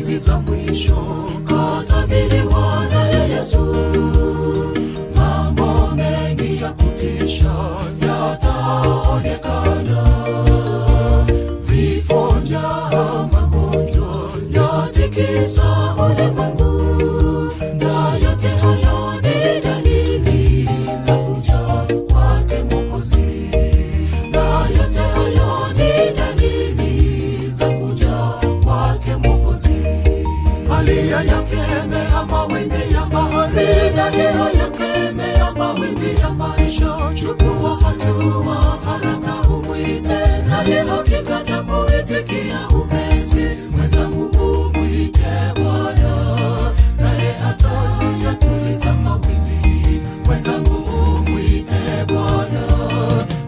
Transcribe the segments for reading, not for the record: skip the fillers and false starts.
hizi za mwisho katabiriwa naye Yesu. Mambo mengi ya kutisha yataonekana, vifo, njaa, magonjwa yatikisa ulimwengu, na yote hayo ni dalili za kuja kwake Mwokozi, na yote hayo ni dalili za kuja kwake Mwokozi. Aliyeyakemea mawimbi ya bahari na aliyeyakemea mawimbi ya maisha, chukua hatua haraka umwite, naye hakika atakuitikia upesi. Mwenzangu, umwite Bwana, naye atayatuliza mawimbi. Mwenzangu, umwite Bwana,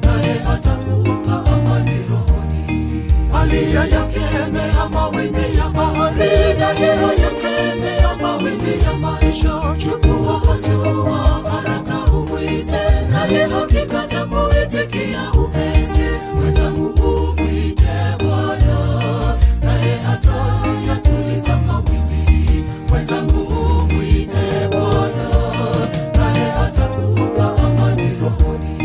naye atakupa amani rohoni. Aliyeyakemea mawimbi ya bahari na aliyeyakemea mawimbi ya maisha, chukua hatua haraka umwite, naye hakika atakuitikia upesi. Mwenzangu, umwite Bwana, naye atayatuliza mawimbi. Mwenzangu, umwite Bwana, naye atakupa amani rohoni.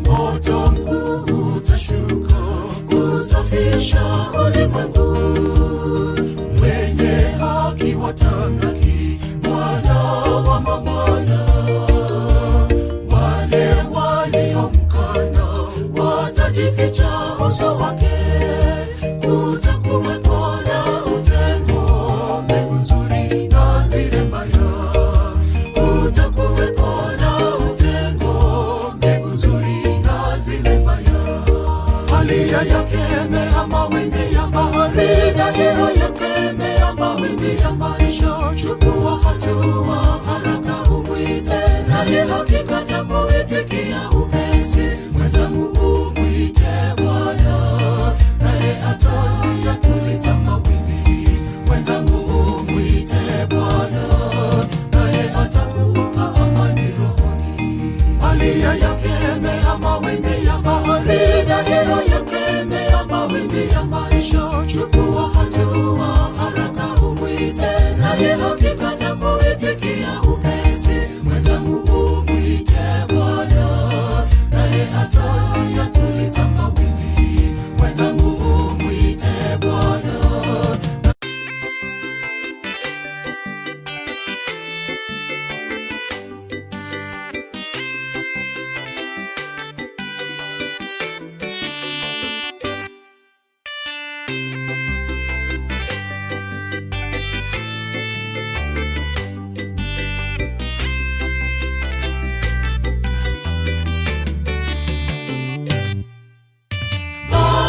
Moto mkuu utashuka kusafisha ulimwengu, wenye haki watamlaki Bwana wa mabwana. Wale waliomkana watajificha uso wake, kutakuweko na utengo, mbegu nzuri na zile mbaya. Kutakuweko na utengo, mbegu nzuri na zile mbaya. Aliyeyakemea mawimbi ya bahari na aliyeyakemea mawimbi ya maisha, chukua hatua haraka umwite, naye hakika atakuitikia upesi. Mwenzangu, umwite Bwana, naye atayatuliza mawimbi. Mwenzangu, umwite Bwana, naye atakupa amani rohoni. Aliyeyakemea mawimbi ya bahari na aliyeyakemea mawimbi ya maisha, chukua hatua haraka umwite, naye hakika atakuitikia upesi. Mwenzangu, umwite Bwana, naye atayatuliza mawimbi. Mwenzangu, umwite Bwana.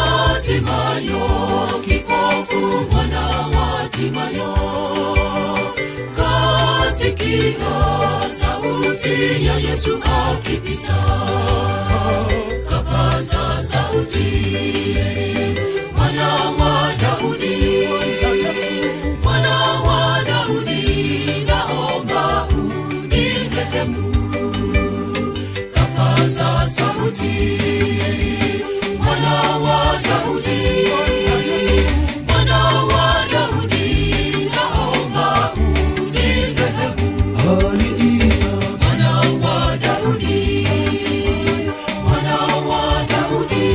Bartimayo, kipofu mwana wa Timayo, kasikia sauti ya Yesu akipita, kapaza sauti, mwana wa Daudi, mwana wa Daudi, naomba unirehemu. Kapaza sauti, mwana wa Daudi, mwana wa Daudi, naomba unirehemu. Aliita Mwana wa Daudi, mwana wa Daudi,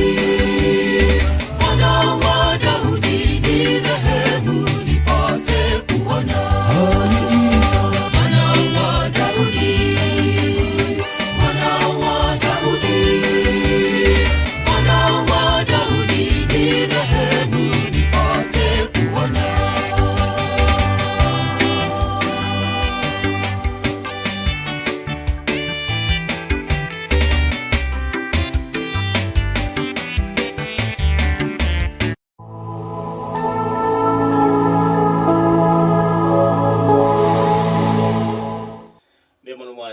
mwana wa Daudi, nirehemu nipate kuona. aliita Mwana wa Daudi, mwana wa Daudi,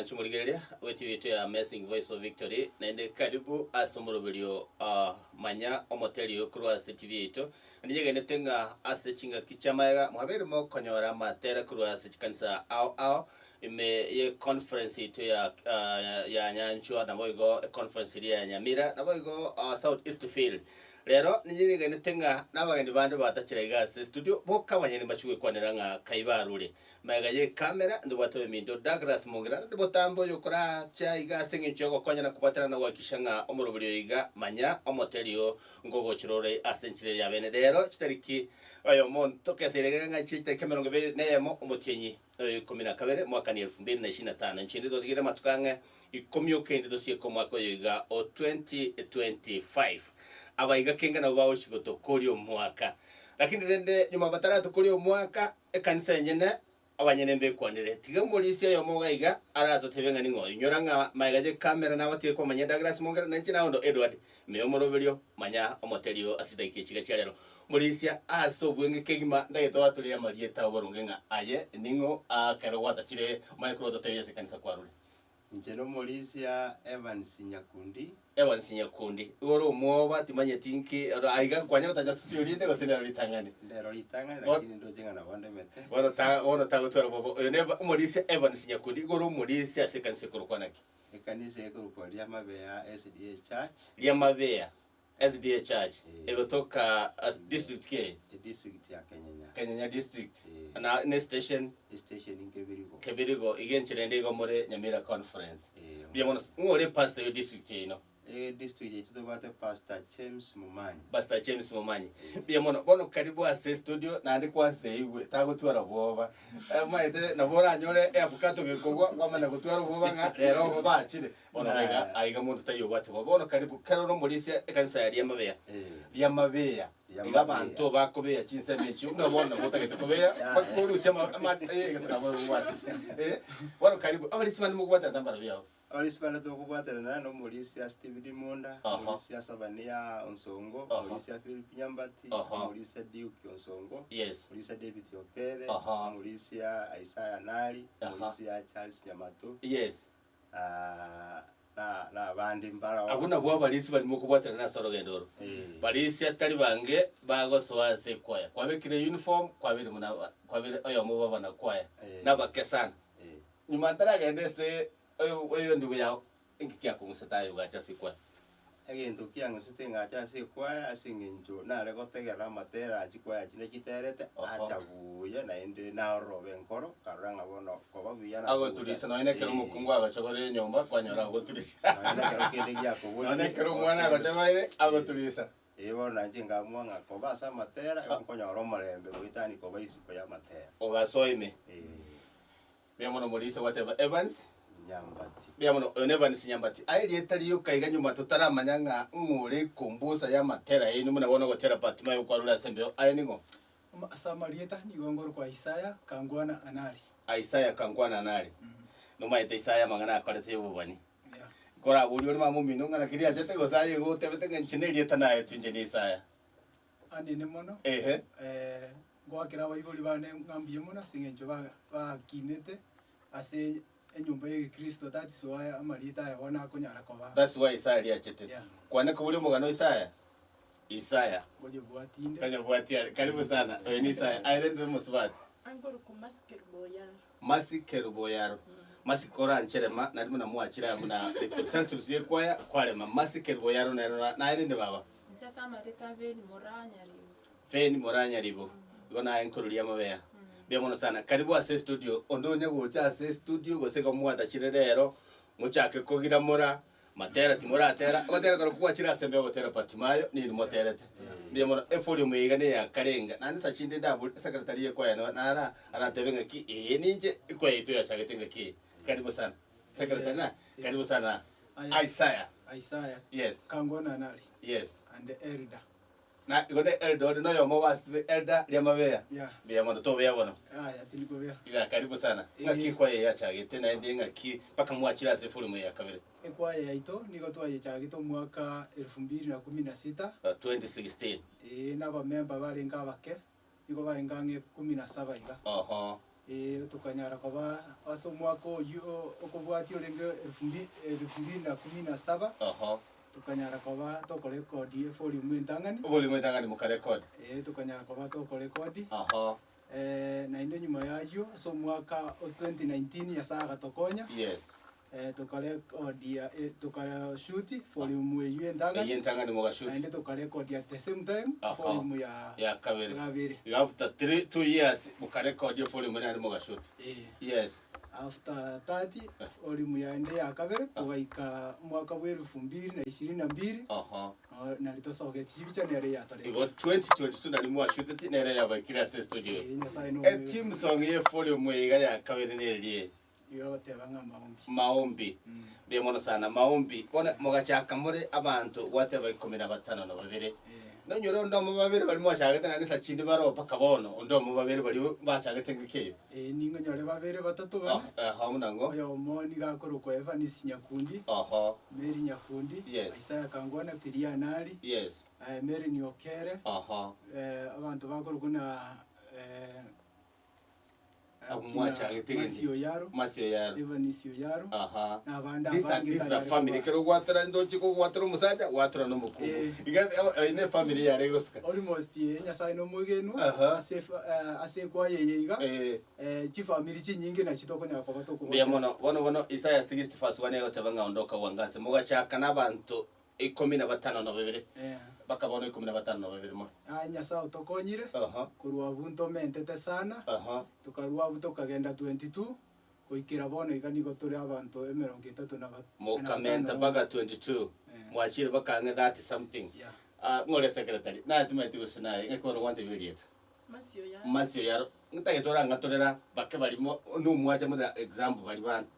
Omwanchi omorigereria bwe TV yaito ya Amazing Voice of Victory, naende karibu ase omoroberio ah, manya omoteri oyo korwa ase TV yaito. Naende nyegenete ng'a ase chingaki chi'amaega mwabeire mokonyora amatera korwa ase chikanisa ao ao ime ye conference yaito ya ah, ya Nyanchwa naboigo econference eria ya Nyamira naboigo ah, South East Field. Rero ninyegenete ng'a nabageni bande batachire iga ase studio boka abanyene mbachie gwekwanera ng'a kai barure. Magega y'ekamera ntobwate oyominto Douglas Mongera naende botambe oyokoracha iga ase engencho y'ogokonya na kobwatana na gohakikisha ng'a omoroberi oyo iga manya omoteri oo ngogochera ore ase enchera ere y'abene. Rero chitariki oyomo ntokeseire iga ng'a chitariki 21 omotienyi oyo ikomi na kabere mwakani 2025 inche inde totigire amatuko ang'e ikomi okendi tosieke omwaka oyo iga o 2025. Abaiga kenga nabo bagochi gotokoria omwaka lakini rende nyuma bataratokoria omwaka Ekanisa enyene, abanyene mbekwanere. Tiga omorisia oyomo iga iga aratotebie ng'a ning'o oyo. Inyora ng'a magega y'ekamera nabatige komanya Douglas Mongera, na inche naondo Edward, ime y'omoroberio, manya omoterio ase chidaika echi iga chia rero. Omorisia ase obweng'e kegima ntagete oatorere amarieta oboronge ng'a aye ning'o ekero gwatachire omanye korwa ototebie ase ekanisa kwarure. Inche nomorisia Evans Nyakundi. Evans Nyakundi, igo ore omwoba timanyeti nki aiga kwanya gotacha studio rinde gose nero ritang'ani? Ndero ritang'ani lakini ndoche ng'a nabo ndemete. Bono ta bono tagotwara oboba. Oyo ne omorisia Evans Nyakundi, igo ore omorisia ase ekanisa ekorokwa naki? Ekanisa ekorokwa Riamabea SDA Church. Riamabea SDA Church egotoka as district ki eye? Edistrict ya Kenyenya. Kenyenya district. Eh. Na ne station? Estation Nkebirigo. Kebirigo iga enchera ende igo more Nyamira conference. Eh. Mbuya mono. Ng'o ore pastor ye district yaino? Edistrict yaito tobwate Pastor James Momanyi. Pastor James Momanyi. Mbuya mono. Bono karibu ase studio naende kwanseigwe tagotwara bwoba. Omanyete nabo oranyore eabukato gekogwa kwamanya gotwara obwoba ng'a rero obo bachire. Bono aiga aiga monto taiyo obwate bobe. Bono karibu kero ore omorisia ekanisa ya Riamabea. Riamabea. Iga abanto bakobeya chinsemo echio buna bono nabo otagete kobeya bakorusia ama ama eh gose nabo obwate. Eh, bono karibu abarisia bande mokobwaterana mbarabwo abwo. Abarisia bande tokobwaterana na omorisia Stephen Munda, Aha. omorisia Sabania Onsongo, Aha. omorisia Philip Nyambati, Aha. omorisia Duke Onsongo, Yes. omorisia David Okere, Aha. omorisia Isaiah Nari, Aha. omorisia Charles Nyamato. Yes. Na nabande mbarao. Abwo nabwo abarisia baria mokobwaterana ase orogendo oro. Eh. Barisia tari bange bagosoa ase ekwaya. Kwabekire uniform, kwabeire buna aba- kwabeire oyomo bw'abana kwaya. Eh. Nabake sana. Eh. Nyuma ntaragenda ase oyo oyo endugu yao, inki kiakong'usete aye ogacha ase ekwaya? Egento kiang'usete ng'acha ase ekwaya ase eng'encho nare gotegerera amatera a chikwaya chinde chiterete, Oho. acha buya naende narorobe enkoro, nkarora ng'a bono koba buya nase Agoturisia nonya na ekero Eh. omokungu agochogorire enyomba, kwanyora agoturisia. Nonya na ekero kende giakoborire, Nonya ekero omwana agochogoire, agoturisa. Eh, bono nainche nkamua ng'a koba ase amatera, igo nkonyora omorembe goetania koba isiko y'amatera. Ogasoa ime. Eh. Mbuya mono Omorisia gwateba Evans. Nyambati. Mbuya mono oyo ne Evans Nyambati. Aye erieta rioka iga nyuma totaramanya ng'a ng'o ore ekombosa y'amatera yaino buna bono ogotera Bartimayo kwarure ase embeo. Aye ning'o? Ase amarieta nigo ngorokwa Isaya Kangwana Anari. Isaya Kangwana Anari. Nomaete Isaya amang'ana akorete y'obobani. Yeah. Nkoraborie ore mama omino ng'a naki riachete gose aye igo otebete ng'a inche nerieta naetwe inche ni Isaya. Anene mono. Ehe. Eh, Ngoakera abaibori bane ng'a mbuya mono ase eng'encho bakinete ase enyomba y'egekristo, that is why amarieta aya bono akonyara koba. That's why Isaya riachete. Yeah. Kwane koboria omogano o Isaya? Isaya. Ngonyebwati inde. Konyebwati are. Karibu sana. Oyo ni Isaya. Aye rende omosubati. Angoruku Mercy Kerubo-Oyaro. Mercy Kerubo-Oyaro. Mercy korancherema nari buna mwachire aya buna the consensus y'ekwaya kwarema. Mercy Kerubo-Oyaro nero naye rende baba. Inche ase amarieta Abeli moranyaribo. Feni moranyaribo, igo naye nkororia amabea. Mbuya mono sana. Karibu ase estudio. Onde onye gocha ase estudio gose igo mwatachire rero, mochake kogiramora, matera timoratera, ogotera korokwo gwachire ase embe ogotera Bartimayo, ninwe moterete. Mbuya mono. Evolume eye iga neya kare enga. Naende nsa chinde ndabori secretary y'ekwaya no nara aratebe ng'aki ee ninche ekwaya yaito yachagete ng'aki eye. Karibu sana. Secretary na, karibu sana. Aya. Isaiah. Isaiah. Yes. Kangwana Anari. Yes. And elder. Na igo ne elder ore noyomo obasire elder ri'amabeya. Yeah. Mbuya mono tobeya bono. Yaya tindi kobeya. Iga karibu sana. Ng'aki Eh. ekwaya eye yachagete naende ng'aki mpaka mwachire ase eforum eye ya kabere. Ekwaya yaito nigo twayechagete omwaka elfu mbili na kumi na sita. 2016. Ee, na abamemba barenge abake, nigo barenge ang'e kumi na saba iga. Oho. Tokanyara koba ase omwaka oyio okobwatia orenge elfu mbi elfu mbili na kumi na saba, Oho. tokanyara koba tokorekodi evolume entang'ani. Evolume entang'ani mokarekodi. Ee, tokanyara koba tokorekodi. Oho. Naende nyuma y'ayio, ase omwaka o 2019 Nyasaye agatokonya. Yes. Tokarekodia tokarashuti volume eywo entang'ani. Eywo entang'ani mogashuti. Naende tokarekodia at the same time Aha. volume ya Ya kabere. kabere. Iga after three, two years mokarekodia volume naende mogashuti. Eh. Yes. After that volume yaende ya kabere togaika omwaka bwa elfu mbili na ishirini na mbili Aha. no nari tosogeti chibicha nere yatorete. Igo 2022 nari mwashuteti nere yabaikire ase studio. Eh, Nyasaye no E team song ye volume iga ya kabere nerie. Igo agoteba ng'a maombi. Maombi. Mbuya mono sana, maombi. Bono mogachaka more abanto gwateba ikomi na batano na babere. Nonyore onde omo babere baria mwachagete naende nsa chinde baroo mpaka bono, onde omo babere baria bachagete engaki eyio. Ee, ningonyore babere batato bane. Oho, buna ng'o? Oyomo nigo akorokwa Evanis Nyakundi, Oho. Mary Nyakundi, Yes. Isaiah Kangwana, Piria Anari, Yes. Mary Niokere, Oho. abanto bakorokwa na Abwo mwachagete gende. Mercy Oyaro, Mercy Oyaro. Evans Oyaro, Aha. na abande This a, abange this a tanyare family. koba. Ekero gwatera ndoche kogwatera omosacha, gwatera na omokungu. Eh. Iga eh, ne family yare gosika. Almost eh, Nyasaye nomwegenwa Aha. ase efa- eh, ase ekwaya eye iga Eh. eh, chifamiri chinyinge nachio tokonyara koba Mbuya tokobwatera. mono. Bono bono Isaiah 60 verse 1 egoteba ng'a ondoka bwangase. Mogachaka na abanto ikomi na batano na babere. Eh. Mpaka bono ikomi na batano na babere more. Aye Nyasae otokonyire, Aha. korwa abwo ntomentete sana, Aha. tokarua abwo tokagenda 22, goikera bono iga nigo tore abanto emerongo etato na ba- na Mokamenta batano. mpaka 22. Eh. Mwachire mpaka ang'e 30 something. Yeah. Ah, ng'ore secretary. Naye timanyeti gose naye ng'aki bono gwantebia erieta. Masio yaro. Masio yaro. Ntagete orang'atorera bake barimo nomwacha muna example bari bande.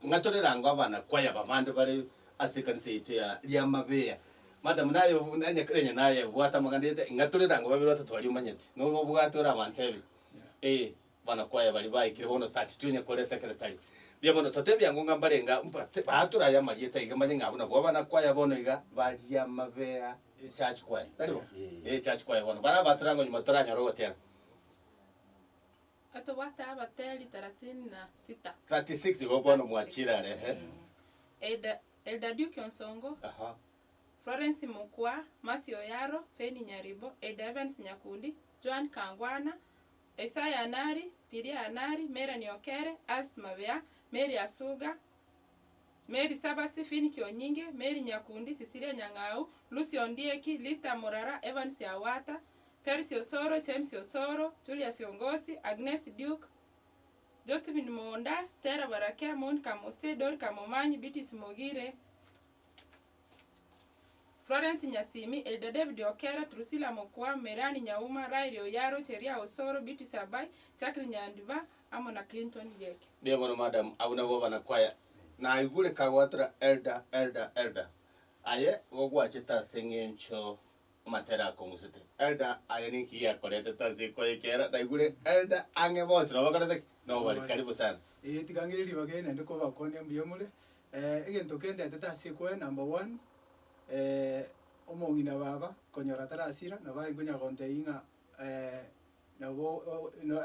Ng'atorera ango abana kwaya abande bare ase ekanisa yaito ya Riamabea. Madam naye obu nanye kenya naye bwata amang'ana ete ng'atorera ango babere batato baria omanyete. Nobabwate orabantebie. Eh, abana kwaya baria baikire bono 32 onye kore secretary. Mbuya mono totebie ango ng'a mbarenga mbate bature aya amarieta iga manye ng'a abwo nabwo abana kwaya bono iga ba Riamabea church choir. Tari bo? Eh church choir bono. Barabature ango nyuma toranyore ogotera. Atobwate abateri taratini na sita. 36 igo bono mwachire are ehe. Elder, Elder Duke Onsongo, Aha. Florence Mokua, Mercy Oyaro, Feni Nyaribo, Elder Evans Nyakundi, Joan Kangwana, Isaiah Anari, Piria Anari, Melanie Okere, Alice Mabea, Mary Asuga, Mary Sabasi, Fini Kionyinge, Mary Nyakundi, Cecilia Nyang'au, Lucy Ondieki, Lister Murara, Evans Awata, Percy Osoro, James Osoro, Julius Ongosi, Agnes Duke, Josephine Monda, Stella Barake, Monica Mose, Dorika Momanyi, Beatrice Mogire, Florence Nyasimi, Elder David Okera, Drusilla Mokua, Merani Nyauma, Rael Oyaro, Cheria Osoro, Beatrice Abai, Jacqueline Nyandiba, amo na Clinton Geke. Mbuya mono madam, abwo nabwo abanakwaya. Naigure kagwatera elder, elder, elder. Aye igo gwachete ase eng'encho amatera akong'usete. Elder aye ninki giakoretete ase ekoyekera, naigure elder ang'e bonsi nabo bakorete ki? Nabo bare. Karibu sana. Ee, tiga ng'ire ribaga eri naende kobakonia mbuya more. Egento kendetete ase ekoe number one, omong'ina baba konyora tarasira, nabo aye nkonya gontebia ng'a nabo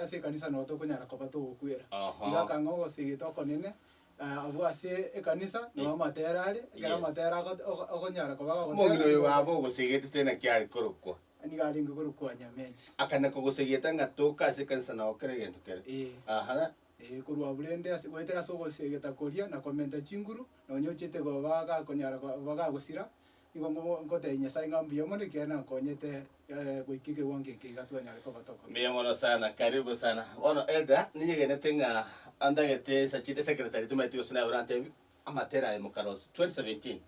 ase ekanisa nabo tokonyara koba togokwera. Aha. Iga akang'a ogosegeta okonene, abwo ase ekanisa nabo amatera are, ekero Yes. amatera ago- ogo- okonyara koba gogotera Omong'ina oyo nigo baba ogosegetete naki are korokwa. nigo arenge korokwa Nyamechi. Akana kogosegeta ng'a toka ase ekanisa nao kera egento kere. Ee. Aha. Ee, korwa abwo rende ase goetera ase ogosegeta koria na komenta chinguru, nonya ochete koba gakonyara koba gagosira, nigo nko nkotebia Nyasae ng'a mbuya mono ekiagera nankonyete goika ekewango eke iga twanyare koba tokogenda. Mbuya mono sana, karibu sana. Bono Elder, ninyegenete ng'a andagete nsachire secretary timanyeti gose naye orantebi amatera aye mokarosi 2017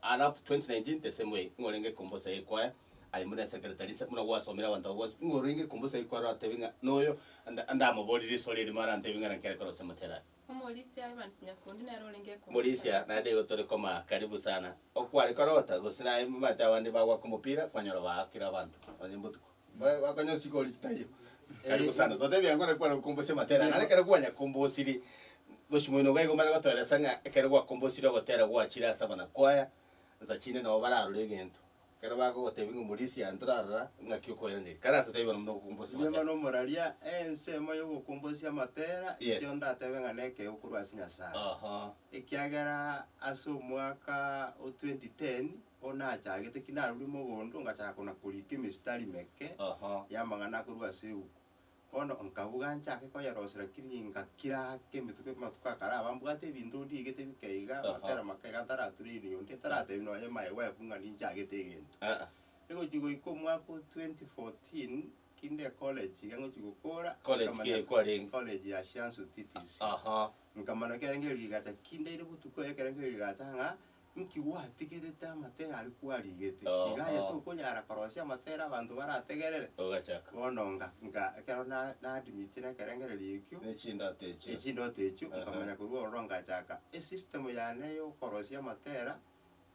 alafu 2019 the same way ng'o orenge composer ye choir aye buna secretary ase buna gwasomire abanto abwo bonsi ng'o orenge composer ye choir oratebi ng'a noyo nda ndamoborire riswali erimo arantebi ng'a naki are korosia amatera aya. Omorisia Evans Nyakundi nere orenge composer. Morisia naende igo tore komaa karibu sana okware korota gose naye omanyete abande bagwaka omopira kwanyora baakire abanto nonye mbotuko bakonyora chigori chitaiyo karibu sana totebia ng'a kware gokombosia amatera naende ekero kwanyakombosirie gochia moino iga igo omanye gotoeresa ng'a ekero gwakombosirie ogotera gwachire ase abanakwaya nsa chinde nabo bararore egento. Ekero bagogotebia ng'a omorisia ntorarora, ng'aki okoiraneria? Karatotebie bono buna ogokombosia Mbuya amatera. mono omoraria, ensemo ya ogokombosia amatera, Yes. ekio ndatebe ng'a nekeegwa korwa ase Nyasaye. Aha. Ekiagera ase omwaka o 2010, bono nachagete ki narure mogondo, ngachaka kona korika emistari meke, Aha. ya amang'ana akorwa ase ebuku. Bono nkabuga nchake koyerosia lakini ngakira ake emituko amatuko akaraba mbwate ebinto ndigete bike iga, Aha. amatera make iga ntaratura eni onde ntaratebi nonye my wife ng'a ninchagete egento. Aa. Egochi goika omwaka o 2014, kinde ecollege iga ngochi gokora, College nkamanya ki kwarenge? college ya Shanzu TTC. Aha. Nkamanya ekerenge rigacha kindaire botuko ekerenge rigacha ng'a Inki gwatigerete amatera aria kwarigete? Iga aye tokonyara korosia amatera abanto barategerere? Ogachaka. Bono nga, nga ekero na naadmitie na ekerengererio ekio, Ne chindoto echio. echindoto echio, Aha. nkamanya korwa ororo ngachaka esystem yane ya okorosia amatera,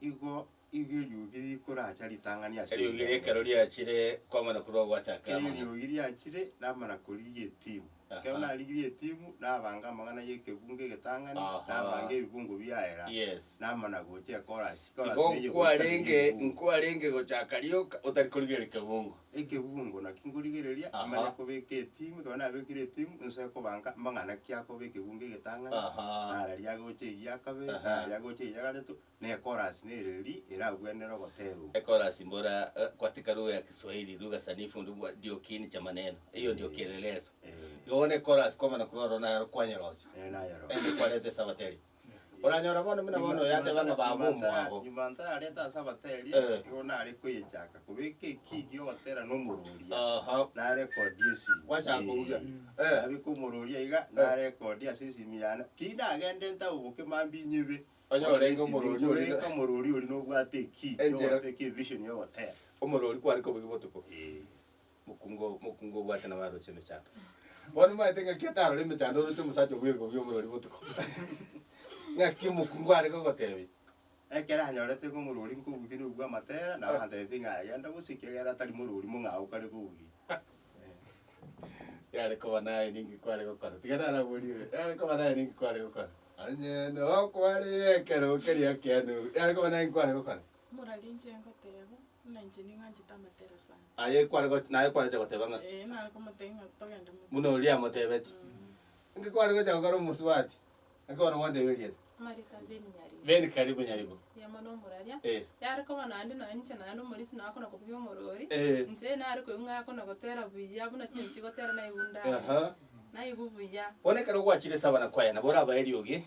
igo igo eriogi rikoracha ritang'ani ase Eriogi riria ekero riachire kwamana korwa gwachaka Kera amang'ana. eriogi riachire, namana korigia etimu. Ekero Aha. narigirie etimu, nabanga amang'ana y'ekebungo egetang'ani, Aha. nabanga ebibungo biaera, Yes. namana gocha ekorasi. Ekorasi Igo neye goika nkwarenge ebibungo. nkwarenge gochaka rioka otari korigereria kebungo. Ekebungo naki nkorigereria, Aha. manye kobeka etimu, ekero nabekire etimu, nsoe kobanga amang'ana ki akoba ekebungo egetang'ani, Aha. nara riagocha egia kabere, Aha. nara riagocha egia gatato, Na ekorasi nereri eragwenere ogotera oko. Ekorasi mbora katika lugha ya Kiswahili, lugha sanifu ndio kiini cha maneno. Hiyo ndio kielelezo. Igo bono ekorasi kwamana korwa ororo naro kwanyerosia. Nere nayerosia. Ende kwareta esabateri. Oranyora bono buna bono oyo ateba ng'a baba omwabo. Nyuma ntarareta ase abateri, Eh. igo nare koyechaka kobeka ekigi ogotera na omororia. Aha. Narekodia esimi. Gwachaka kobugia. Eh. Eh. Nabeka omororia iga, narekodia ase esimi yane. Ki nagende ntaboke mambia inyibe. Onye orenge omorori oria Beka omorori oria nobwate eki, Enchera. nobwate eki evision ya ogotera. Omorori kware kobugia botuko. Eh. Mokungu mokungu obwate nabo aroche emechando. Bono omanyete ng'aki atarore emechando oroche omosacha obuya kobugia omorori botuko. Ng'aki omokungu are gogotebia. Ekero anyorete ng'a omorori nkobugia nobua amatera, nabo antebetie ng'a aye genda bosio ekiagera atari morori mong'ao kare kobugia. Yare koba naye ninki kware gokora? Tiga naraborie, yare koba naye ninki kware gokora? Onye nokware ekero keria kiane, yare koba naye ninki kware gokora? Morari inche ngoteba, buna inche ning'anchete amatera sana. Aye kware go naye kwareche goteba ng'a Ee, nare komotebia ng'a togende mote. buna oria amotebetie. Inki kware gocha gokora omosubati? Naki bono gwantebia erieta? Marita Ben Nyaribo. Ben karibu Nyaribo. Mbuya mono omoraria. Eh. Yare koba naende nonya ninche naende omorisia nakona kobugia omorori. Eh. Inche nare koigwa ng'a akona gotera buya buna chinyoni chigotera naigwa ndare. Aha. Naigwa buya. Bono ekero gwachire ase abana kwayana, bora eriogi,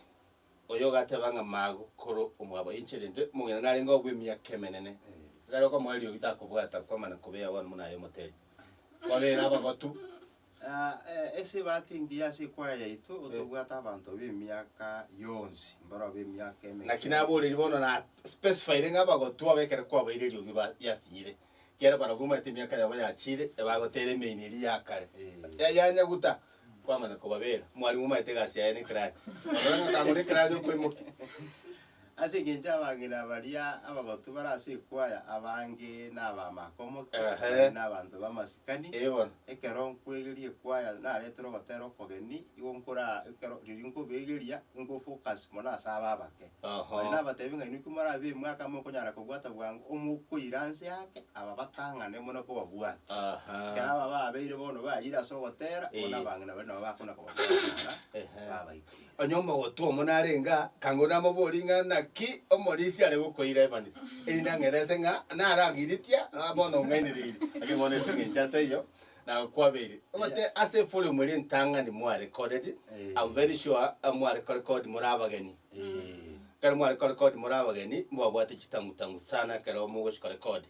oyo ogateba ng'a magokoro omwabo inche rende omong'ina narenge obwe emiaka emenene. Ekero okomoa eriogi takobwata kwamana kobea bono buna aye omoteri. Kwabera abagotu. Ase ebahati engiya ase ekwaya yaito, tobwate abanto b'emiaka yonsi, mbarabwo b'emiaka emeke. Naki naboreire bono na specifyire ng'a abagotu aba ekero kwabaire eriogi ba yasinyire, ekiagera barabwo omanyete emiaka yabo yachire, ebagotera emeino eria ya kare, ya yanyaguta, kwamanya kobabera. Omwalimu omanyete egasi yaye na ekeranya. Orore ng'a kang'o na ekeranya okoimokia. Ase engencho abang'ina baria abagotu bare ase ekwaya abange nabamakomoke, Ehe. naende nabanto b'amasikani. Ee bono. Ekero nkwegeria ekwaya naretire ogotera okogeni, igo nkora ekero riria nkobegeria, nkofocus mono ase aba abake. Oho. Baria nabatebi ng'a inwe ki morabe emwaka mokonyara kobwata bwango, omokoira nse ake, aba batang'ane mono kobabwata. Aha. Ekero aba babeire bono bayire ase ogotera, bono Ee. abang'ina baria nabo bakona kobabwata Ehe. babaikera. Onye omogotwa omo narenge aa, kang'o namoborie ng'a naki omorisia are gokoira Evans, erinde ang'erese ng'a narang'iritia, ng'a bono ong'ainereiri. Lakini bono ase eng'encho ataiyo, nagokwabeire. Omanyete ase evolume eria entang'ani mwarecorded, I'm very sure mware korecord more abageni. Ekero mware korecord more abageni, mwabwate chitang'utang'u sana ekero mogochi korecord.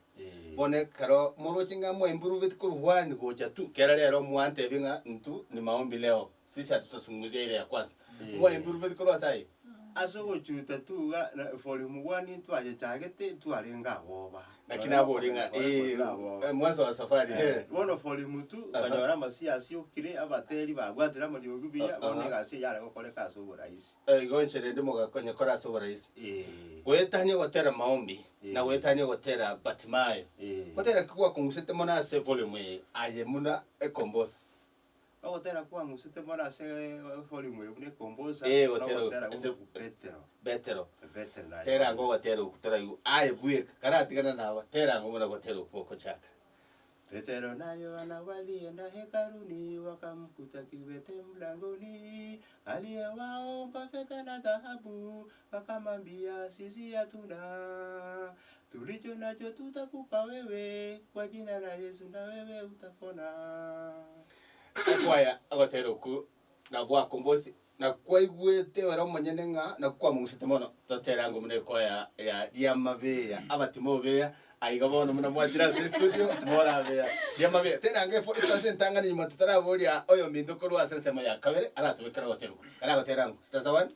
Bono ekero moroche ng'a mwaimpruveti korwa one gocha two, kera rero mwantebie ng'a intwe ni maombi leo. Sisi hatutazungumzia ile ya kwanza. Mwaimpruveti korwa ase ayio. Ase ogochuta tuga na volume one ntwayechagete ntwarenge aboba. Naki naborie ng'a eh, Aboba. eh, mwanzo wa safari eh. Bono volume two Aha. okanyora amasiasi okire abateri babwatire amariogi buya bono Aha. egasi eyare gokoreka ase oborahisi. Eh, igo inche rende mogakonya kore ase oborahisi. Eh, Goetania gotera maombi na Eh. goetania gotera Bartimayo. Eh. Gotera ki gwakong'usete mono ase volume eye aye buna ecomposer? Ogotera kwang'usete mono ase volume eye buna ecomposer, Eh, na gotera ogotera ase goku Petero. Betero. Petero na Tera Yohana. ango ogotera okwo toraigwe aye bweka, karatigana naba, tera ango buna gotera okwo gokochaka. Petero na Yohana walienda hekaluni, wakamkuta kiwete mlangoni, aliyewaomba fedha na dhahabu, wakamwambia sisi hatuna, tulicho nacho tutakupa wewe, kwa jina la Yesu na wewe utapona. Ekwaya ogotera okwo na gwakombosi na kwaigwete ore omonyene ng'a na kwamong'usete mono totera ango buna ekwaya ya riamabeya abatimobeya aiga bono buna mwachire ase estudio morabeya riamabeya tera ango efo ase entang'ani nyuma totaraboria oyominto korwa ase ensemo ya kabere aratobekere ogotera okwo karagotera ango stanza one.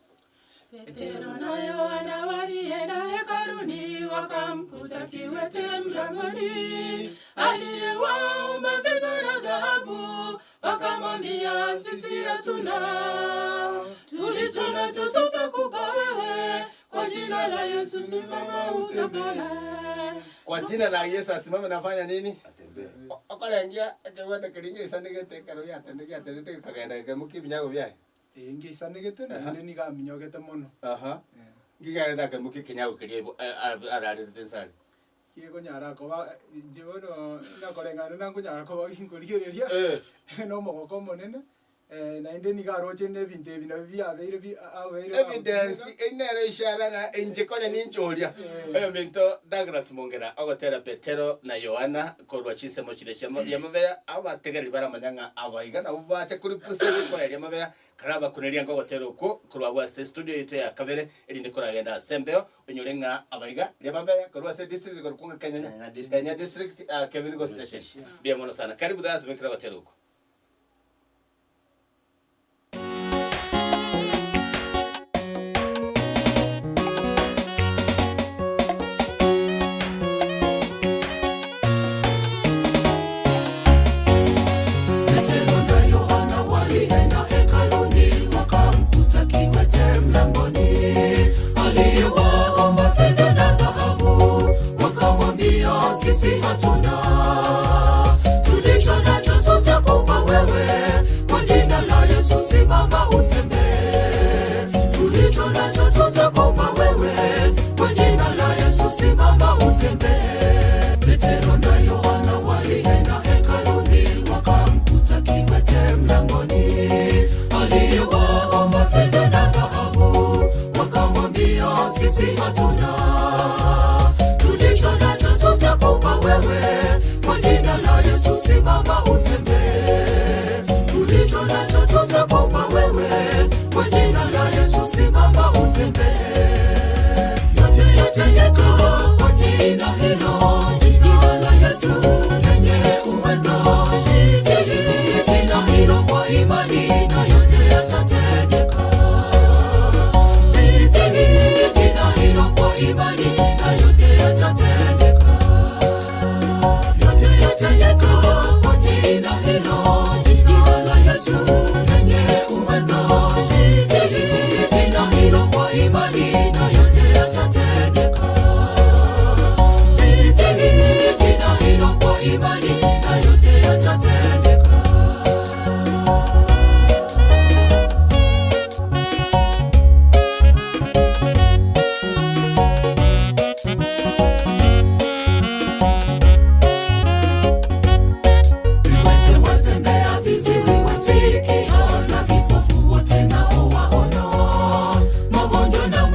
Petero na Yohana walienda hekaluni, wakamkuta kiwete mlangoni, aliyewaomba fedha na dhahabu, wakamwambia sisi hatuna, tulicho nacho tutakupa wewe, kwa jina la Yesu simama utapona. Kwa jina la Yesu asimame nafanya nini? Atembee. Okorengia ekegwete keria ngesanegete ekero giatende giatendete gekagenda gekemokia ebinyago biaye. Ee, ngeisanegete naende niga aminyogete mono. Aha. Eh. Nkigerete akemokia ekenyago keria ibo ararerete inse aria. Gekonyara koba inche bono nakoreng'ana nankonyara koba ginkorigereria, Eh. na omogoko omonene, naende niga aroche na ebinto ebi nabio biabeire bi abeire Evidence bagotumeka. eri nere ishara na inche konya ninche oria. Eh. Oyominto Douglas Mongera ogotera Petero na Yohana korwa chinsemo chiria chia riamabeya abategereri baramanya ng'a aba iga nabwo bacha korepresent ekwaya riamabeya kare abakuneria nkogotera okwo korwa abwo ase estudio yaito ya kabere erinde koragenda ase embeo onyore ng'a aba iga riamabeya korwa ase district korokwa ng'a Kenyanya Kenyanya district. Kenyanya district ah, Kebirigo station mbuya mono sana karibu tata tobekere ogotera okwo. Petero na Yohana walienda hekaluni, wakamkuta kiwete mlangoni, aliyewaomba fedha na dhahabu, wakamwambia sisi hatuna, tulicho nacho tutakupa wewe, kwa jina la Yesu simama utembee. Tulicho nacho tutakupa wewe, kwa jina la Yesu simama utembee. Petero na Yohana walienda hekaluni, wakamkuta kiwete mlangoni, aliyewaomba fedha na dhahabu, wakamwambia sisi hatuna, tulicho nacho tutakupa wewe, kwa jina la Yesu simama utembee. Tulicho nacho tutakupa wewe, kwa jina la Yesu simama utembee. Yote yatendeka kwa jina hilo, jina la Yesu lenye uwezo. Litie jina hilo kwa imani na yote yatatendeka. Litie jina hilo kwa imani na yote yatatendeka. Yote yatendeka kwa jina hilo, jina la Yesu lenye uwezo. Litie jina hilo kwa imani na yote yatatendeka. Litie jina hilo kwa imani na yote yatatendeka. Viwete watembea, viziwi wasikia, na vipofu wote nao waona. Magonjwa na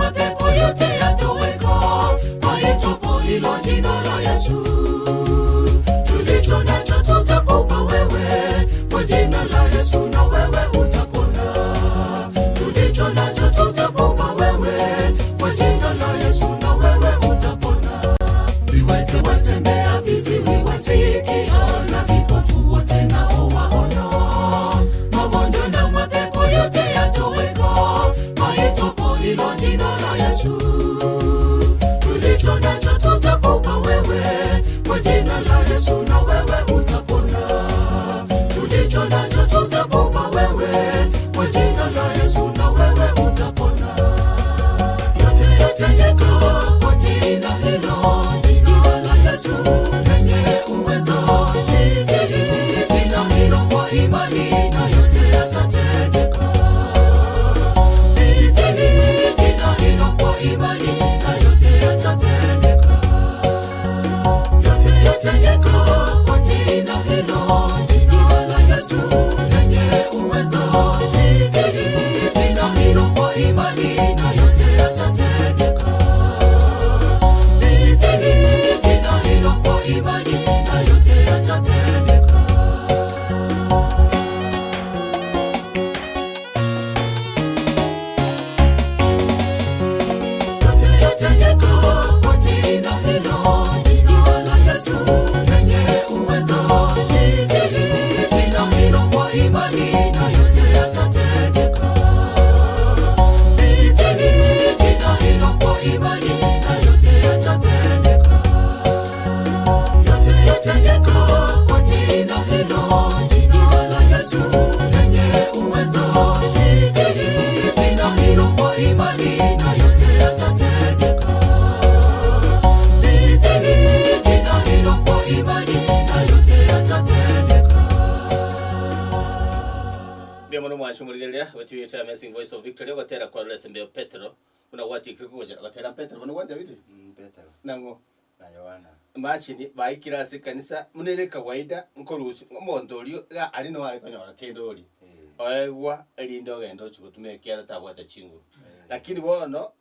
Mwanche omorigereria bwe TV Amazing Voice of Victory ogotera kwa Rore Sembeo Petero buna gwatikire kogochera gotera Petero bono gwatebire Mm, Petero nang'o na Yohana. Imagine baikire ase ekanisa buna ere kawaida nkorusia omonto oria iga aria nigo are konyora kende oria Eh. oegwa erinde ogende ochie gotuma ekiagera tabwate chinguru. Lakini bono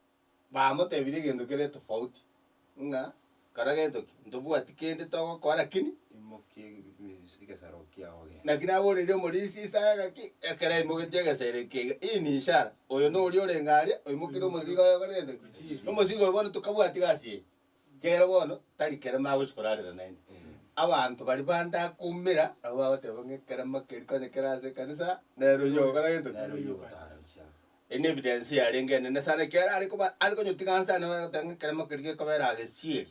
bamotebirie egento kere tofauti ng'a kora gento ki ntobwati kende togokora lakini Imokia egesaro kiao ogende. Naki naboreire omorisia Isaya gaki ekero aimogetie egesero eke iga, Hii ni ishara, oyo noria orenge aria oimokire omosigo oye okore gento ki? Omosigo oyo bono tokabwati gasi eye. Kero bono tari kerema agochia korarera naende. Abanto baria bande akoumera nabo bagoteba ng'a ekerema keria konya kere ase ekanisa nere oyio ogokora gento ki? Nere oyio ogotara gochia. Eye ne evidence yarenge enene sana ekiagera are koba are konyotiga nse ane bare goteba ng'a ekerema keria gekobera agesieri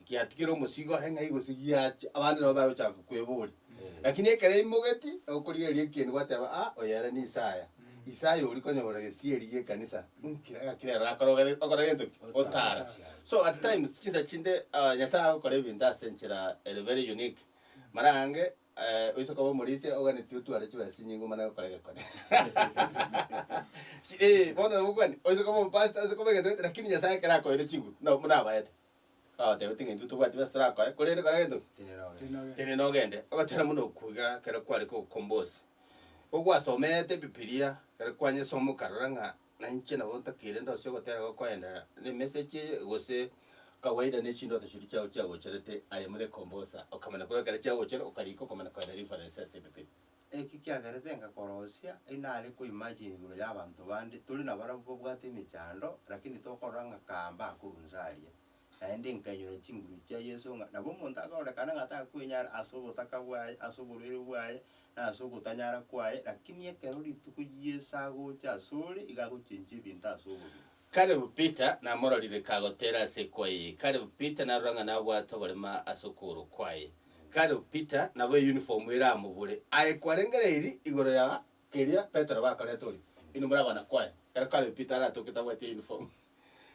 giatigire omosigo aye ng'ai gose giachia abande nabo bagochaka kweboria. Lakini ekero aimogeti okorigereria ekieni gwateba ah oyo ere ni Isaya. Isaya oria konyora gesieri gie ekanisa nkira gaki rero akora ogere okora gento ki? Otara. So at times chinsa chinde ah Nyasaye agokora ebinto ase enchera ere very unique. Mara aange oise koba omorisia oganetie otware chibesa chinyinge omanye gokora egekone. Eh bono nabo kwani oise koba omopastor oise koba egento gete lakini Nyasaye ekero akoeire chinguru na buna abaete. Bagotebetie ng'a intwe tobwati besa torakoe, korende kora gento ki? Tenena ogende. Tenena ogende. Ogotera buna okwo iga ekero kware kogokombosi. Ogwasomete ebibilia, ekero kwanyesoma okarora ng'a nainche nabo ntakeire ndose ogotera gokoenda na emessage eye gose kawaida ne chindoto chiria chiago chiagocherete aye buna ekombosa, okamanya korwa ekero chiagochera okarika okamanya koenda reference ase ebibilia. Eki kiagerete ngakorosia, inare koimagine igoro y'abanto bande, tore nabarabwo babwate emechando, lakini tokorora ng'a kamba akorwa inse aria. Naende nkainyora chinguru chia Yeso ng'a nabo omonto akororekana ng'a takwenyara ase obotaka bwaye, ase oborwaire bwaye, na ase ogotanyara kwaye, lakini ekero rituko Yeso agocha asore, iga agochenchia ebinto ase obogima. Caleb Peter namororire kagotera ase ekwaye. Caleb Peter narora ng'a nabwate oborema ase okogoro kwaye. Caleb Peter nabo eyuniform ere amobore. Aye kwarengereiri igoro ya keria Petero bakorete oria. Inwe more abana kwaye. Ekero Caleb Peter aratoke tabwati eyuniform.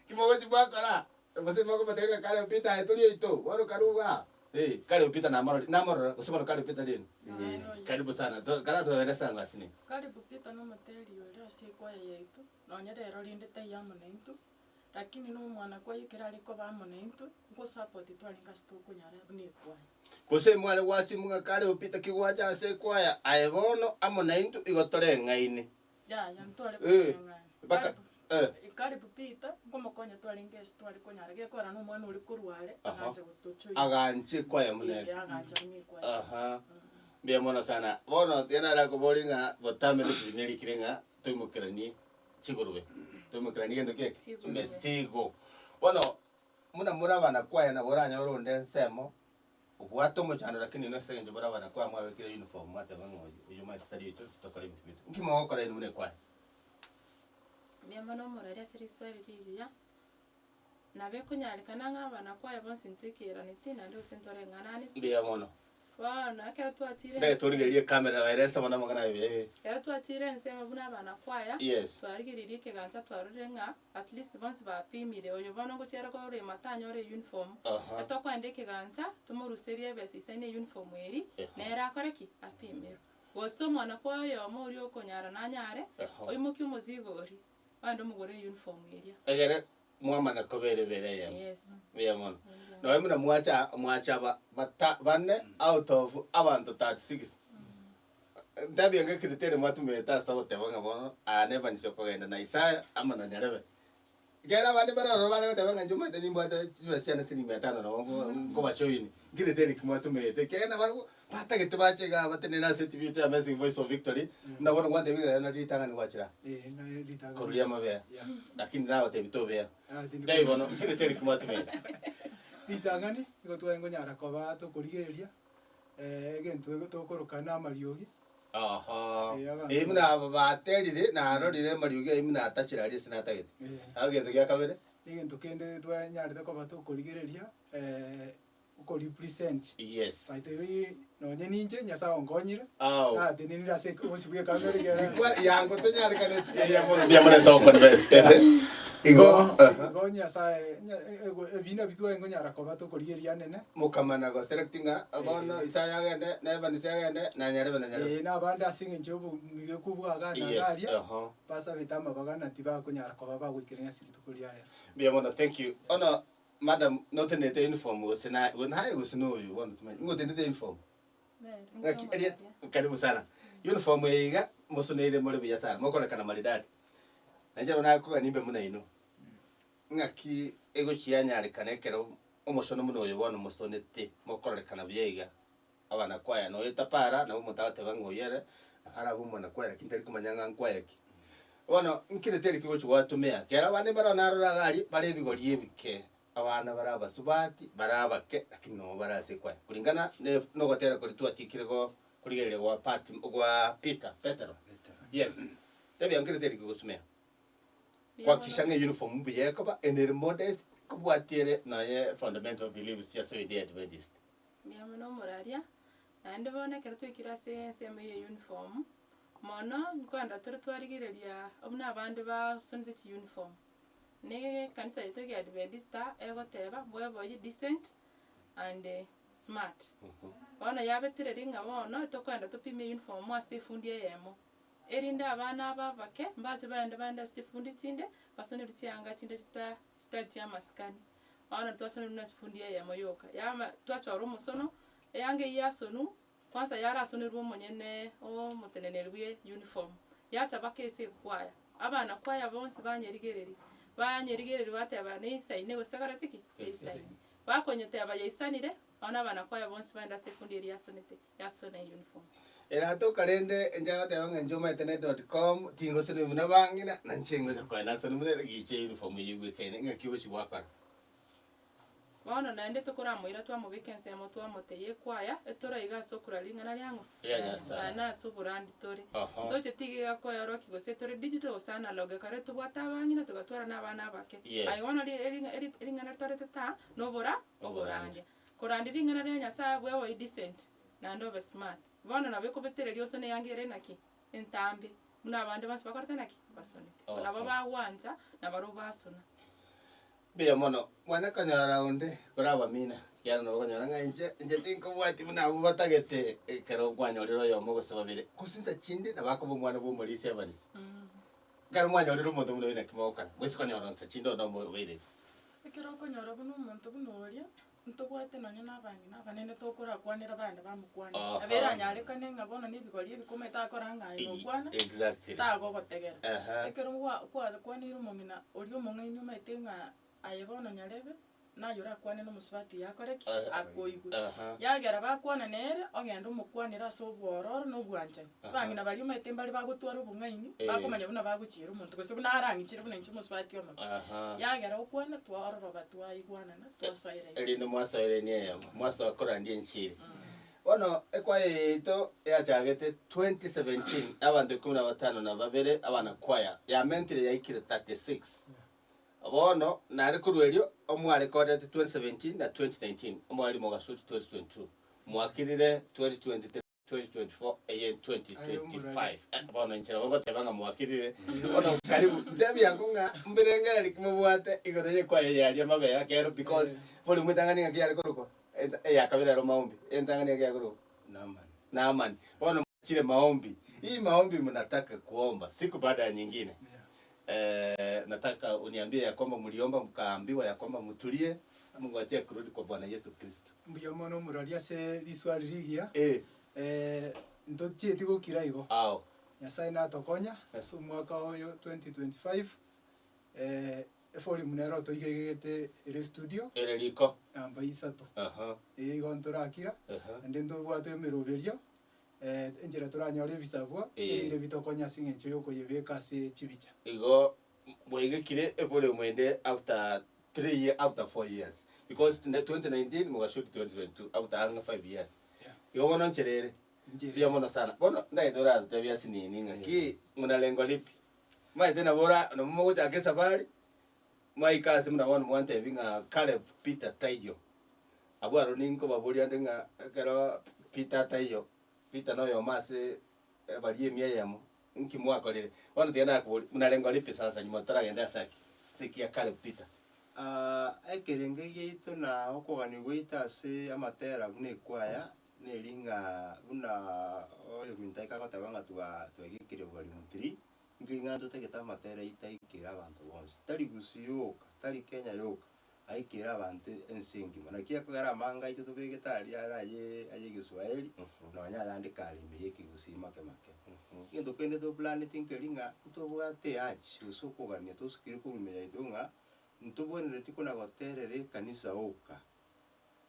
Ki mogochi mwakora? Gose mokomotebia ng'a Caleb Peter aye tori oito, bono karue igaa. Eh, Caleb Peter namorori namorora gose bono Caleb Peter rende. Karibu sana, to karatoberesa ngasi nini. Caleb Peter nomoteri oria ase ekwaya yaito. Nonye rero rende taiyo amo naintwe, lakini nomwana kwaye ekero are koba amo naintwe, ngosupport twarenge ase tokonyara buna ekwaya. Gose mware gwasimwa ng'a kare opite ki gwacha ase ekwaya, aye bono amo naintwe igo toreng'aine. Yaya, ntware Eh, koreng'ana. mpaka Karibu, eh. karibu Peter, nkomokonya twarenge ase tware konyara, gekogera na omwana oria korwa are, Aha. agancha gotochoina. Agancha ekwaya buna ere. Eh, agancha buna ekwaya. Aha. Mbuya mono sana. Bono tiga narakoborie ng'a botambe nerikire ng'a Toimokeranie chigurube, toimokeranie gento ki eke? Chigurube. Emesigo. Bono, buna more abana kwaya nabo oranyore onde ensemo, obwate omochando lakini inwe ase eng'encho more abana kwaya mwabekire uniform mwateba ng'a oyo oyio omanyete tari oito tokore ebinto biaito. Nki mogokora inwe buna ekwaya? Mbuya mono omorweri ase riswali rigiya, nabo ekonyarekana ng'a abana kwaya bonsi ntwekeraneti naende gose ntoreng'ananeti. Mbuya mono. Bono ekero twachire Ndege torigererie ekamera baerese bono amang'ana aye buya eh. Ekero twachire ensemo buna abana kwaya, Yes. twarigereirie ekegancha twarorire ng'a at least bonsi bapimire, oyo bono ngochia are korema tanyore euniform, Aha. etokoenda ekegancha tomoruserie ebesa isaine euniform eria, Ehe. nere akore ki? Apimerwe. Gose omwana kwa oyomo oria okonyara nanyare, Aha. oimokie omozigo oria, ogende omogore euniform eria. Egere Mwamanya kobera ebere eyemo. Yes. Mbuya mono. Nonya buna mwacha mwachaba bata bane out of abanto 36. Ntabia ng'a ecriteria mwatumete ase ogoteba ng'a bono aa nebanisi okogenda na Isaya amo na Nyarebe. Ekero abande bare ororo bare goteba ng'a inche omanyete nimbwate chibesa chiane siringi mia tano nabo nko nkobajoini. Ncriteria ki mwatumete? Ekiagera nabarabwo batagete bache igaa batenene ase etibi yaito ya Amazing Voice of Victory, buna bono gwantebia ng'a nari ritang'ani gwachire aa. Eh, naye ritang'ani. Koruria amabea. Yeah. Lakini nagotebia tobea. Ah, tindi Tebia bono, ncriteria ki mwatumete? Ritang'ani, nigo tware nkonyara koba tokorigereria, egento tokoroka na amariogi. Oho. Eh, abanto- Eh, buna aba baterire, narorire amariogi ayio buna atachire aria ase natagete. Eh. Agento gia kabere? Egento kende twanyarete koba tokorigereria. Okorepresent. Yes. By the way, nonye ninche Nyasaye onkonyire, Ao. natenenire ase obosio bwa ekamera ekero Rikwa yango tonyarekaneti eria mono. Mbuya mono nse gokonfess. Igo Igo igo Nyasaye nya- ego- ebina bitwaye nkonyara koba tokorigereria anene. Mokamana go select ng'a bono Isaya agende, na Evans agende, na Nyarebe na Nyarebe. Eh, na abande ase eng'encho y'obomigeku bwa iga na Yes, iga aria, aha. basabete amabagana tibakonyara koba bagoikerania ase rituko ria rero. Mbuya mono, thank you. Bono Madam, notenete uniform gose na naye gose noyo bono timanyeti, nigo otenete uniform? Ng'aki eria karibu sana. Uniform eye iga mosoneire more buya sana, mokorekana maridadi. Na inche nabo nakogania imbe buna inwe. Ng'aki egochia yanyarekana ekero omosono buna oyo bono mosonete mokororekana buya iga, abanakwaya noyo tapara nabo omonto agoteba ng'a oyo ere arabe omwanakwaya lakini tari komanya ng'a nkwaya ki. Bono nkere teri kegochi gwatumia, kera abande mbare narora iga aria bare ebigori ebike, abana bare abasubati, bare abake lakini nabo bare ase ekwaya kulingana ne nogotera koria twatikire go korigereria gwa Pat gwa Peter, Petero, yes. Tebia nkere teri kegosumia. Kwakisha ng'a euniform mbuya ekoba ene ere modest, kobwatia ere nonye fundamental beliefs chia Seventh Day Adventist. Mbuya mono omoraria, naende bono ekero twaikire ase ensemo eye ya uniform, mono nkoenda tore twarigereria buna abande basonete chiuniform. Na ekanisa yaito ya Adventista egoteba bweboyie decent and smart. Bono yabetereri ng'a bono tokoenda topime uniform ase efundi eyemo, erinde abana aba abake mbache baende baende ase chifundi chinde, basonerwe chianga chinde chita chitari chia amasikani. Bono twasonerwe na efundi eyemo yoka, yama twachora omosono, eyanga eywo yasonwa, kwanza yarasonerwe omonyene omoteneneri bwe uniform, yacha mpaka ase ekwaya, abana kwaya bonsi banyerigereria, banyerigereria bateba neisaine gose tekoreti ki? Teisaini. Bakonyeteba yaisanire, bono abana kwaya bonsi baende ase efundi eria yasonete, yasona euniform. Eratoka rende inche agoteba ng'a inche omanyete ne dot com, tingosonigwa buna bang'ina, na inche ngocha koenda nasonigwa buna gicha euniform eyio ebwekaine, ng'aki ogochi gwakora. Bono naende tokoramoira twamobeka ensemo twamotebia ekwaya, etoraiga ase okorara ring'ana riang'o? Ria Nyasae. Na ase oborandi tore. Oho. Ntoche tiga koeorokia gose tore digital gose analog, ekero tobwate abang'ina togatwara na abana abake. Yes. Aye bono ri- eri- eri- ring'ana ritorete taa, nobora Oborandia. oborandia. Korandia ring'ana ria Nyasaye bweboyie decent, naende obe smart. Bono nabo ekobetereria osone eyanga ere naki? Entambe, buna abande bonsi bakorete naki? Basonete. Oho. Nabo bagwancha, nabarobwo basona. Mbuya mono, mwana konyora onde korabamina, ekiagera nabo okonyora ng'a inche, inche tinkobwati buna abwo batagete, ekero kwanyorire oyomo gose babere. Gose insa chinde nabo akoba omwana bwa omorisia Evans. Ekero mwanyorire omonto buna oyio naki mogokora, moise konyora insa chinde onde omobeireri. Ekero okonyora buna omonto buna oria, ntobwate nonye na abang'ina abanene tokorakwanera bande bamokwanera. Aha. Nabo eranyarekane ng'a bono na ebigori ebikome takora ng'a aye nokwana, Exactly. tagogotegera. Aha. Ekero gwa kwakwaneire omong'ina oria omong'aini omanyete ng'a aye bono nyarebe, naye orakwane na omosubati oyo akore ki? Aha. Akoigwe. Aha. Yagera bakwana nere, ogende omokwanere ase obwororo na obwanchani. Aha. Abang'ina baria omanyete mbare bagotwara obong'aini, Eh. bakomanya buna bagochiera omonto gose buna arang'inchere buna inche omosubati omoke. Aha. Yagera okwana twaororoba twaigwanana twasoera iga. Erinde mwasoerenie eyemo, mwasoa korandia enchiri. Bono ekwaya eye yaito yachagete 2017, abanto ikomi na batano na babere abanakwaya, yamentire yaikire 36. Bono nare korwa erio omwarekodete 2017 na 2019, omwalimu Ogasuti 2022, mwakirire 2023. 2024 eye 2025 Eh, bono inche nabo ngoteba ng'a mwakirire bono karibu ntebia ango ng'a mbirengereri ki mobwate igoro y'ekwaya eye aria mabega kero because bori mwetang'ani ng'aki yare korokwa Enta- eyakabere ero maombi entang'ani ng'aki yare korokwa Naamani. Naamani bono mwachire maombi hii maombi mnataka kuomba siku baada ya nyingine eh, nataka uniambie ya kwamba mliomba mkaambiwa ya kwamba mtulie mngojee kurudi kwa Bwana Yesu Kristo Mbuya mono omorori ase riswali rigiya, eh ntochieti gokira igo. Ao. Nyasaye natokonya ase omwaka oyo 2025, efolimu nero toigegete ere studio. Ere riko. Namba isato. Aha. Eye igo ntorakira, Aha. naende ntobwate emeroberio, enchera toranyore ebisabwa, erinde bitokonye ase eng'encho yokoyebeka ase chibicha. Igo Mwaigekire evolume ende after 3 year after 4 years because 2019 mogashoot 2022 after ang'e 5 years. Yeah. Igo bono nchera ere. Nchera Mbuya mono sana. Bono ndagete oratotebie ase nini ng'aki muna lengo lipi? Maete nabo ora nabo mogochaka esafari mwaika ase buna bono mwantebi ng'a Caleb Peter taiyo. Abwo aro ninkobaboria ande ng'a ekero Peter ataiyo, Peter noyomo ase baria emia eyemo, nki mwakorire? Bono tiga nakoboria, buna rengo ripi sasa nyuma toragende ase aki, ase ekiya Caleb Peter. Ekerenge giaito na okogania gwaito ase amatera buna ekwaya, neri ng'a buna oyominto aika agoteba ng'a twa twaigekire volume three, Inki ng'a totagete amatera aito aikere abanto bonsi, tari Gusii yoka, tari Kenya yoka, aikere abanto ense engima. Naki ekogera amanga aito tobegete aria are aye aye egeswahili, nonya ayande kare ime ya ekegusii make make. Egento kende toplaneti nkeri ng'a ntobwate eurge gose okogania tosukire korwa ime yaito ng'a ntobwenereti kona goterera ekanisa oka.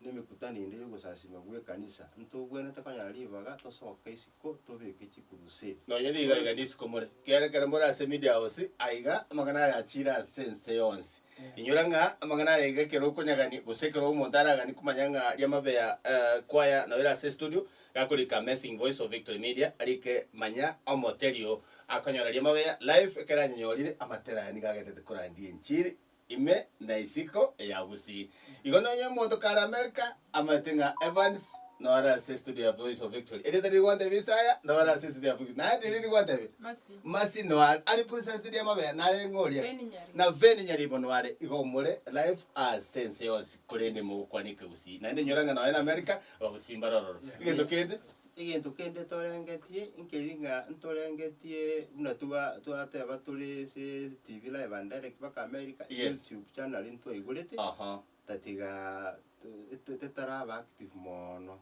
Na emekutano ende y'ogosasima gw'ekanisa, ntobwenerete konyora ribaga tosoke isiko tobeke chikurusedi. Nonya nigo aiga nisiko more, ekiagera ekero more ase media house aiga, amang'ana aya achiire ase ense yonsi. Inyora ng'a amang'ana aya iga ekero okonyagania gose ekero omonto araganie komanya ng'a riamabeya kwaya noyo ere ase estudio, gakorika Amazing Voice of Victory Media, arike manya omoterio akonyora riamabeya live ekero anyenyorire amatera aya nigo agenderete korandia enchiri. Ime na isiko ya Gusii. Igo nonye omonto kare Amerika amaete ng'a Evans nore ase studio ya Voice of Victory. Erieta riria gwantebia Isaya nore ase studio ya Victory. Naye riria rigwantebia? Mercy. Mercy noare. Ari presence riria amabe naye ng'a oria. Veni Nyaribo. Na Veni Nyaribo noare. Igo more live ase ense yonsi korende mogokwana ekegusii. Naende inyora ng'a nonya na Amerika abagusii mbare ororo. Egento kende. Egento kende torengetie, nkeri ng'a ntorengetie buna twa twateba tore ase TV live and direct mpaka America, Yes. YouTube channel ntwaigorete, Aha. tatiga to tetaraba active mono.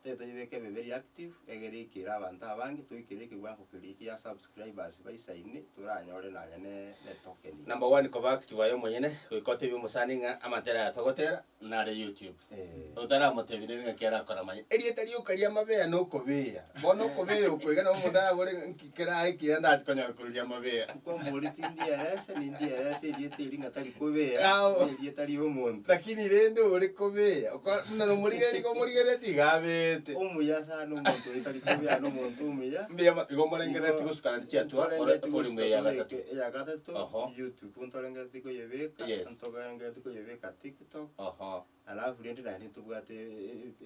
Tari toyebeke ebe very active, egere eikere abanto abange, toikere ekewango keria kia subscribers baisaine, toranyore nonye ne etoken. Number one koba active aye omonyene, goika otebie omosani ng'a amatera aya togotera nare YouTube. Otaramotebia nere ng'aki arakore amanye. Erieta rioka ri'amabeya nokobeya. Bono okobeya oko iga nabo omonto arabore ng'a nki kerae ekiya ndache konyora korwa ri'amabeya. Nkwamori tindierese, nindierese erieta eri ng'a tari kobeya, Ao. nerieta ri'omonto. Lakini rende ore kobeya, oko buna nomorigereria igo omorigereretie iga abeete. Omuya sana omonto oria tari kobeya nomonto omuya. Mbuya mo igo morengereretie gosukana chiatua ore Ntorengereretie volume gosuka eye ya gatato. tobeke eya gatato, Oho. YouTube ntorengereretie koyebeka, Yes. ntorengereretie koyebeka TikTok. Oho. Alafu rende naende ntobwate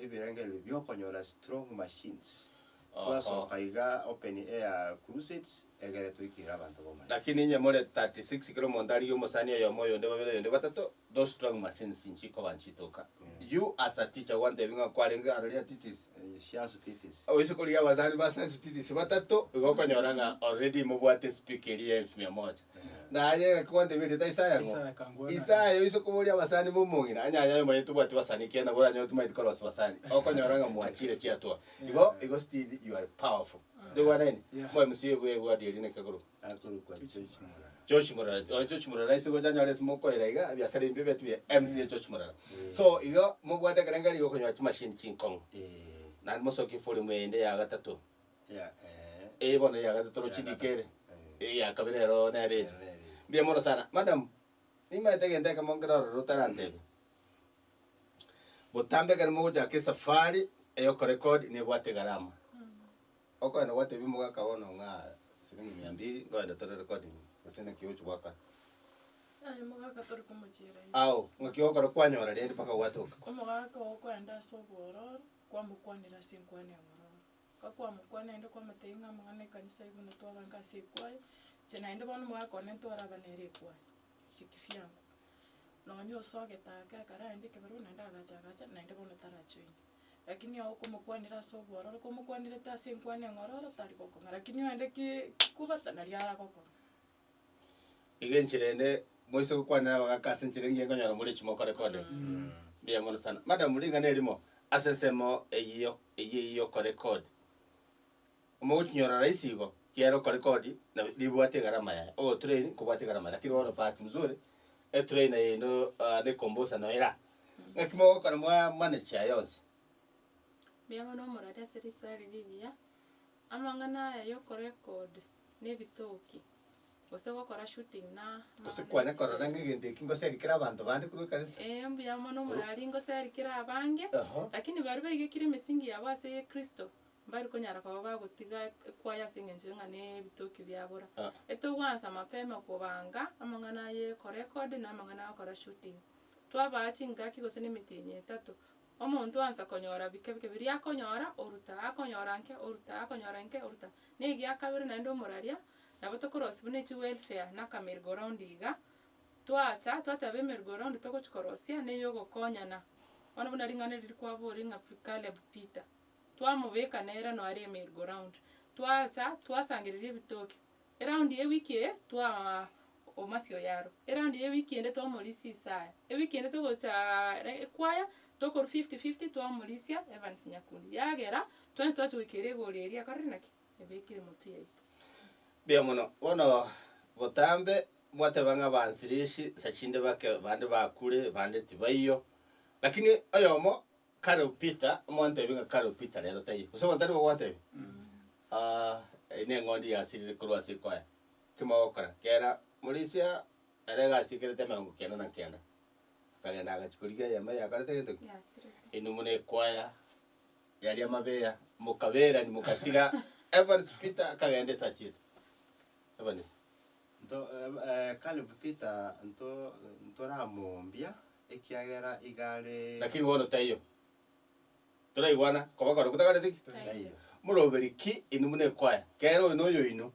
ebirengererio biokonyora strong machines. Oho. Twasoka iga open air crusades egere toikere abanto b'Omonene. Lakini inye more 36 kera omonto arigie omosani oyomo oyonde babere oyonde batato those strong machines nchikoba nchitoka. You as a teacher gwantebi ng'a kwarenge aroria teaches. Shansu teaches. Oise korigia abasani ba Shansu teaches batato igo okonyora ng'a already mobwate speaker eria ya elfu mia moja. Naye gaki gwantebia erieta Isaya ng'o? Isaya kangwana. Isaya oise koboria abasani b'omong'ina, onye aye omanyete tobwati basani ekiagera nabo oranyore tomaeti korosia basani, okonyora ng'a mwachire chiatua. Igo igo still you are powerful. Ntoigwanaine? Yeah. Omo MC bwe ward eria naki akorokwa? Akorokwa George Murara. George Murara. Oyo George Murara ase gocha anyore ase mokoira iga, ebiasara ebi mbibe tibia MC George Murara. So igo mobwate ekerengerio giokonyora chimashini chinkong'u. Eh, Naende mosokie volume eyende ya gatato. ya, eh, Eye bono ya gatato Ya rochidike ere. gatato, eh. Eya kabere ero nere eria. Nere eria. Mbuya mono sana. Madam, nimaete egento ekemo nkere ororo otarantebia. Botambe ekero mogochaka esafari eyokorekodi nebwate egarama. Okogenda gwatebia omogaka bono ng'a siringi mia mbiri nkogenda tore recording gose naki ogochi goakana. Aye mogaka tori komochiera igo. Ao, ng'aki ogokora kwanyora rende mpaka gwatoka. Omogaka oo okoenda ase obwororo, kwamokwanera ase enkwana eng'ororo. Gakwamokwana naende kwamotebia ng'a amang'ana ekanisa aye buna twabanga ase ekwaya, inche naende bono omogaka one ntwaraba nere ekwaya, inche kivyangu. Nonye osogete ake akaraenda ekebarua naende agacha agacha naende bono tarajoinia. Lakini okomokwanera ase obwororo, komokwanerete ase enkwana eng'ororo tari gokong'a, lakini oende ki kobata naria aragokong'a. Iga enchera ende moise gokwanera abagaka ase enchera engiya nkonyora more chimoko recording. Mbuya mono sana. Madam ring'ana erimo ase ensemo eyio eyio eyio yokorecord. Omogochinyora rahisi igo, kiagera okorekodi nabo ribwate egarama yaye. Ogotrain nkobwate egarama yaye lakini bono bahati mzuri etrainer yaino ne composer noera. Ng'aki mogokora mwa manage aya yonsi? Mbuya mono omorari ase riswali rigiya, amang'ana aya yokorecord na ebitoki, gose gokora shooting na Gose amang'ana kwanya ya korora ng'a chibesa. egento eki ngoseri kera abanto bande korwa ekanisa? Eeh mbuya mono omorari ngoseri kera abange, Oho. lakini baria baigekire emisingi yabo ase Kristo, mbari konyara koba bagotiga ekwaya ase eng'encho ng'a na ebitoki biabora. Ah. Etogwansa mapema kobanga amang'ana aye korecord na amang'ana agokora shooting. Twabaa chingaki gose na emetienyi etato. Omonto oansa konyora bike bike, biria akonyora oruta, akonyora nke oruta, akonyora nke oruta. Na egia kabere naende omoraria, nabo tokorosia buna echiwelfare na aka merry go round iga, twacha twateba emerry go round togochi korosia na eya ogokonyana. Bono buna ring'ana riria kwaboria ng'a Caleb Peter, twamobeka nere noare emerry go round, twacha twasangereria ebitoki, Eraundi y'ewiki eye twaa omosie oyaro, eraundi y'ewiki ende twamorisia Isaya, ewiki ende togocha ekwaya tokorwa fifty fifty twamorisia Evans Nyakundi. Yagera twensi twacha goika ere egori eria ekorire naki? Ebekire motwe yaito. Mbuya mono. Bono botambe mwateba ng'a bansirishi nsa chinde bake bande bakure bande tibaiyo, lakini oyomo Caleb Peter, omwantebi ng'a Caleb Peter rero taiyo. Gose abanto tari bagwantebi? Ah, eye neng'ondi yasirire korwa ase ekwaya. Ki mogokora? Kera morisia ere egasi ekerete emerongo kenda na kenda. Akagenda agachia korigia eyemo yakorete gento ki? Yasirete. Inwe buna ekwaya yaria amabeya, mokaberani mokatiga Evans Peter akagenda ase achiete. Evans. Nto Caleb Peter nto ntoramombia ekiagera iga are. Lakini bono taiyo. Toraigwana koba kore kotagareti ki? Taiyo. Moroberi ki inwe buna ekwaya? Kera oyo noyoino.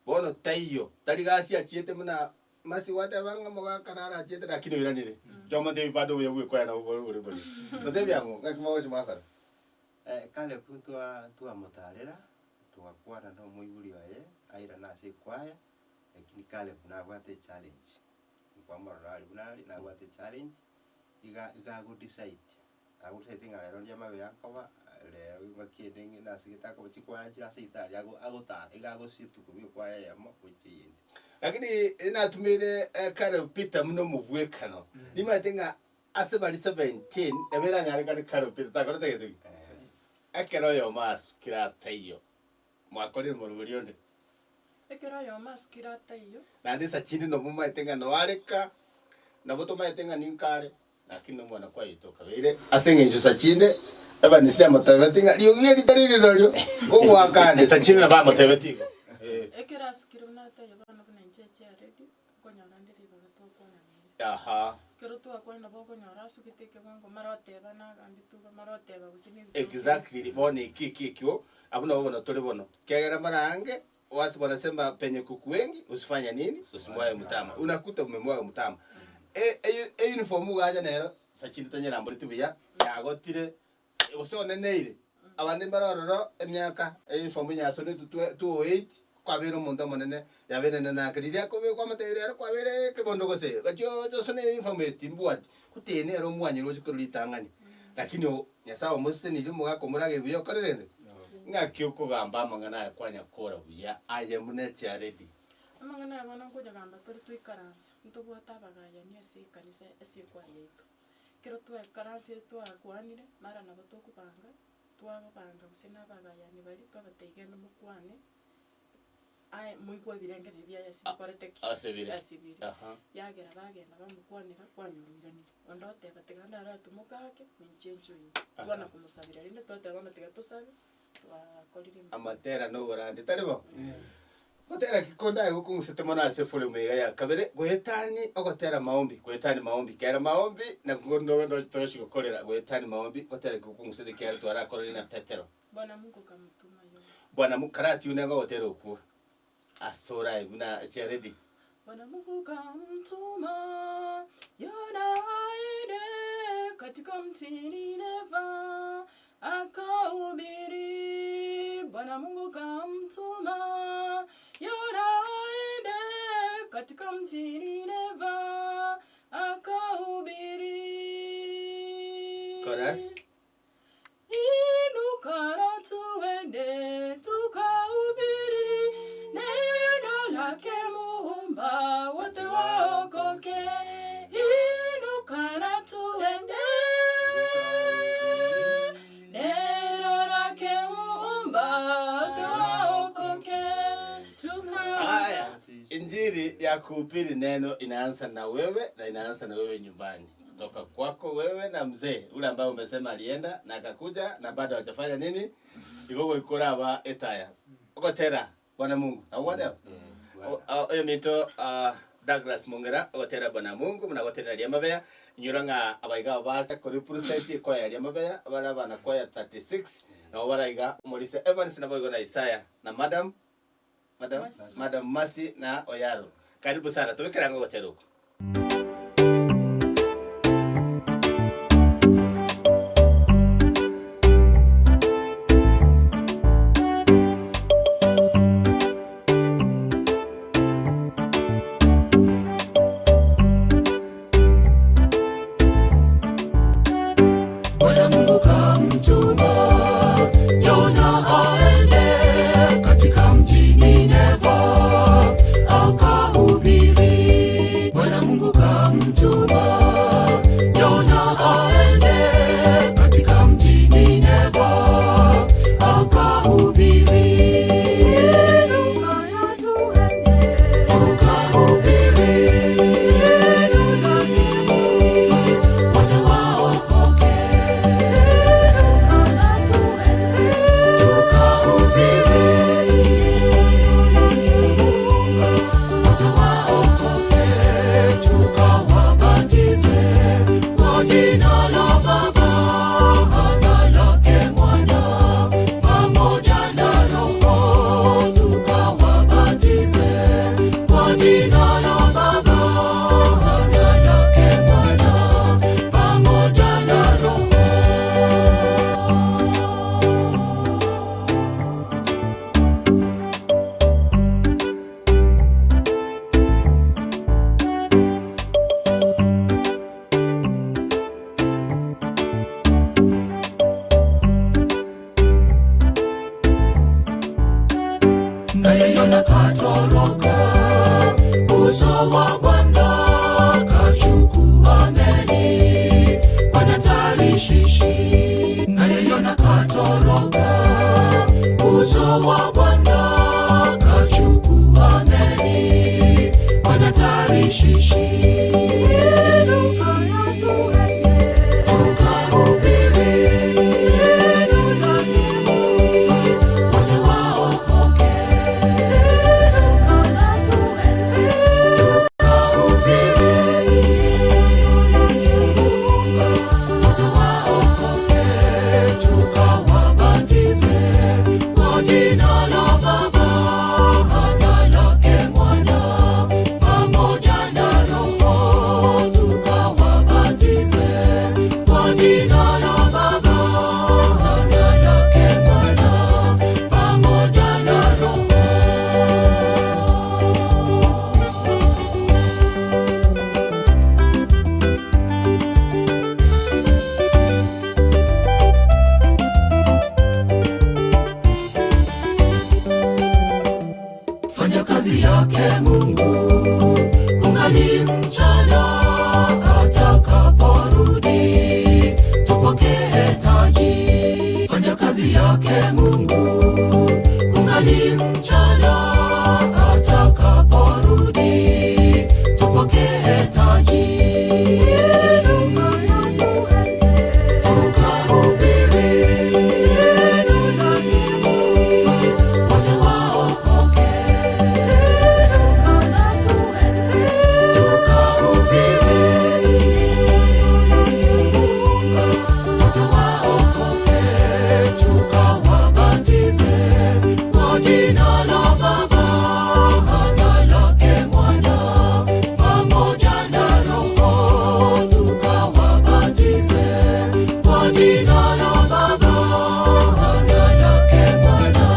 Bono taiyo. Tari gasi achiete buna Mercy gwateba ng'a mogaka naro achiete lakini oiranire. Nchomotebi bado obuya bwa ekwaya nabo bore bore boria. Totebi ang'o ng'aki mogochi mwakora? Caleb ntwa ntwamotarera togakwana na omoibori oye airane ase ekwaya lakini Caleb nabwate echallenge. Nkwamorora aria buna are, nabwate echallenge, iga iga agodecide, agodecide ng'a rero ndie amabe akoba, rero ngaki ende ng'e nasegete akoba chikwaya nchire ase seito aria ago agotara, iga agoshift korwa ekwaya eyemo gochia eyende. Lakini natumeire Caleb Peter buna omobwekano, nimanyete ng'a ase baria 17 nabo eranyarekane Caleb Peter takorete gento ki? Ekero oyomo asukire ataiyo, mwakorire morobori onde. Ekero oyomo asukire ataiyo. Naende nsa chinde nomomaete ng'a noareka, nabo tomaete ng'a ninka are, lakini nomwana kwaito okabeire. Ase engencho nsa chinde ebanisi yamotebeti ng'a riogi eri tari rirorio, gogoakane. Nsa chinde nabo amotebeti igo. Eh. Ekero asukire buna ataiyo bono buna inche echiaredi, nkonyora nde ribaga twakwana nere. Aha. Ekero twakwana nabo okonyora asugete ekewango mara oteba nagambi tuga, mara oteba gose nebitoki. Exactly, bono eki eki ekio, abwo nabo bono tore bono. Ekiagera mara ange, Watu wanasema penye kuku wengi usifanye nini? Usimwae mtama. Unakuta umemwaga mtama. E, e, e uniform ugacha nero sachindi tanyeramboreti buya yagotire gose oneneire abande mbare ororo emiaka e uniform yasonetwe 208 kwabeire omonto omonene yabeire nene nake riria akobekwa amatebi rero kwabeire ekebondo gose gachia osone uniform eye timbwati gotee nere omwanyire oche korwa ritang'ani lakini Nyasae omosesenirie omogaka omorageri buya okore rende? Ng'aki okogamba amang'ana aya kwanyakora buya aye buna echiaredi? Amang'ana aya bono nkonyagamba tore toikaranse, ntobwate abagayani ase ekanisa ase ekwaya yaito. Ekero twaikaransire twakwanire, mara nabo tokobanga, twabanga gose na abagayani baria, twabatebia genda mokwane. Aye moigwe ebirengererio biaye ase bikorete ki? Ase bire. Ase bire. Aha. Yagera bagenda bamokwanera, kwanyora oiranire. Onde oteba tiga ndaratumokake ake, ninche nchoine. Twana komosabera rende twateba bono tiga tosabe, twakorire emeremo. Amatera na oborandi, tari bo? Gotera ki konde aye gokong'usete mono ase eforemu iga ya kabere, goetani ogotera maombi, goetani maombi, kera maombi nakwo ndoche gokorera, goetani maombi, gotera ki gokong'usete ekiagera twarakorire na Petero. Bwana Mungu kamutuma Yona. Bwana Mungu karatiune gogotera okwo ase orae buna chiaredi. Bwana Mungu kamtuma Yona aende katika mji Nineva akahubiri. Bwana Mungu kamtuma Yona aende katika mji Nineva akahubiri. Chorus. Inuka na tuende tukahubiri neno lake Muumba, wote waokoke. Inuka na tuende neno lake Muumba, wote waokoke. Haya, injili ya kuhubiri neno inaanza na wewe na inaanza na wewe nyumbani. Kutoka kwako wewe na mzee ule ambaye umesema alienda na akakuja na bado hajafanya nini igo goikora aba etaya ogotera bwana Mungu nabo gwateba oyominto ah, Douglas Mong'ira ogotera Bwana Mungu buna agoterera Riamabea, inyora ng'a abaiga aba bacha korepresent ekwaya ya Riamabea bare abana kwaya 36 nabo bare aiga Omorisia Evans naboigo na Isaya na Madam Madam Mercy. Madam Mercy na Oyaro. Karibu sana tobekere ang'e ogotera oko. Bwana Mungu kamtuma Yona aende katika mji Nineva akahubiri. Bwana Mungu kamtuma Yona aende katika mji Nineva akahubiri. Tukahubiri wote waokoke. Tukahubiri wote waokoke, tukawabatize kwa jina la Baba na lake Mwana pamoja na Roho, tukawabatize kwa jina la Baba na lake Mwana pamoja na Roho. Naye Yona katoroka uso wa Bwana, kachukua meli kwenda Tarishishi. Naye Yona katoroka uso wa Bwana, kachukua meli kwenda Tarishishi. Tukahubiri wote waokoke. Wote waokoke, tukawabatize kwa jina la Baba na lake Mwana pamoja na Roho, tukawabatize kwa jina la Baba na lake Mwana pamoja na Roho. Fanya kazi yake Mungu kungali mchana, atakaporudi tupokee taji. Fanya kazi yake Mungu kungali mchana, atakaporudi tupokee taji. Tukahubiri wote waokoke. Tukahubiri wote waokoke, tukawabatize kwa jina la Baba na lake Mwana pamoja na Roho, tukawabatize kwa jina la Baba na lake Mwana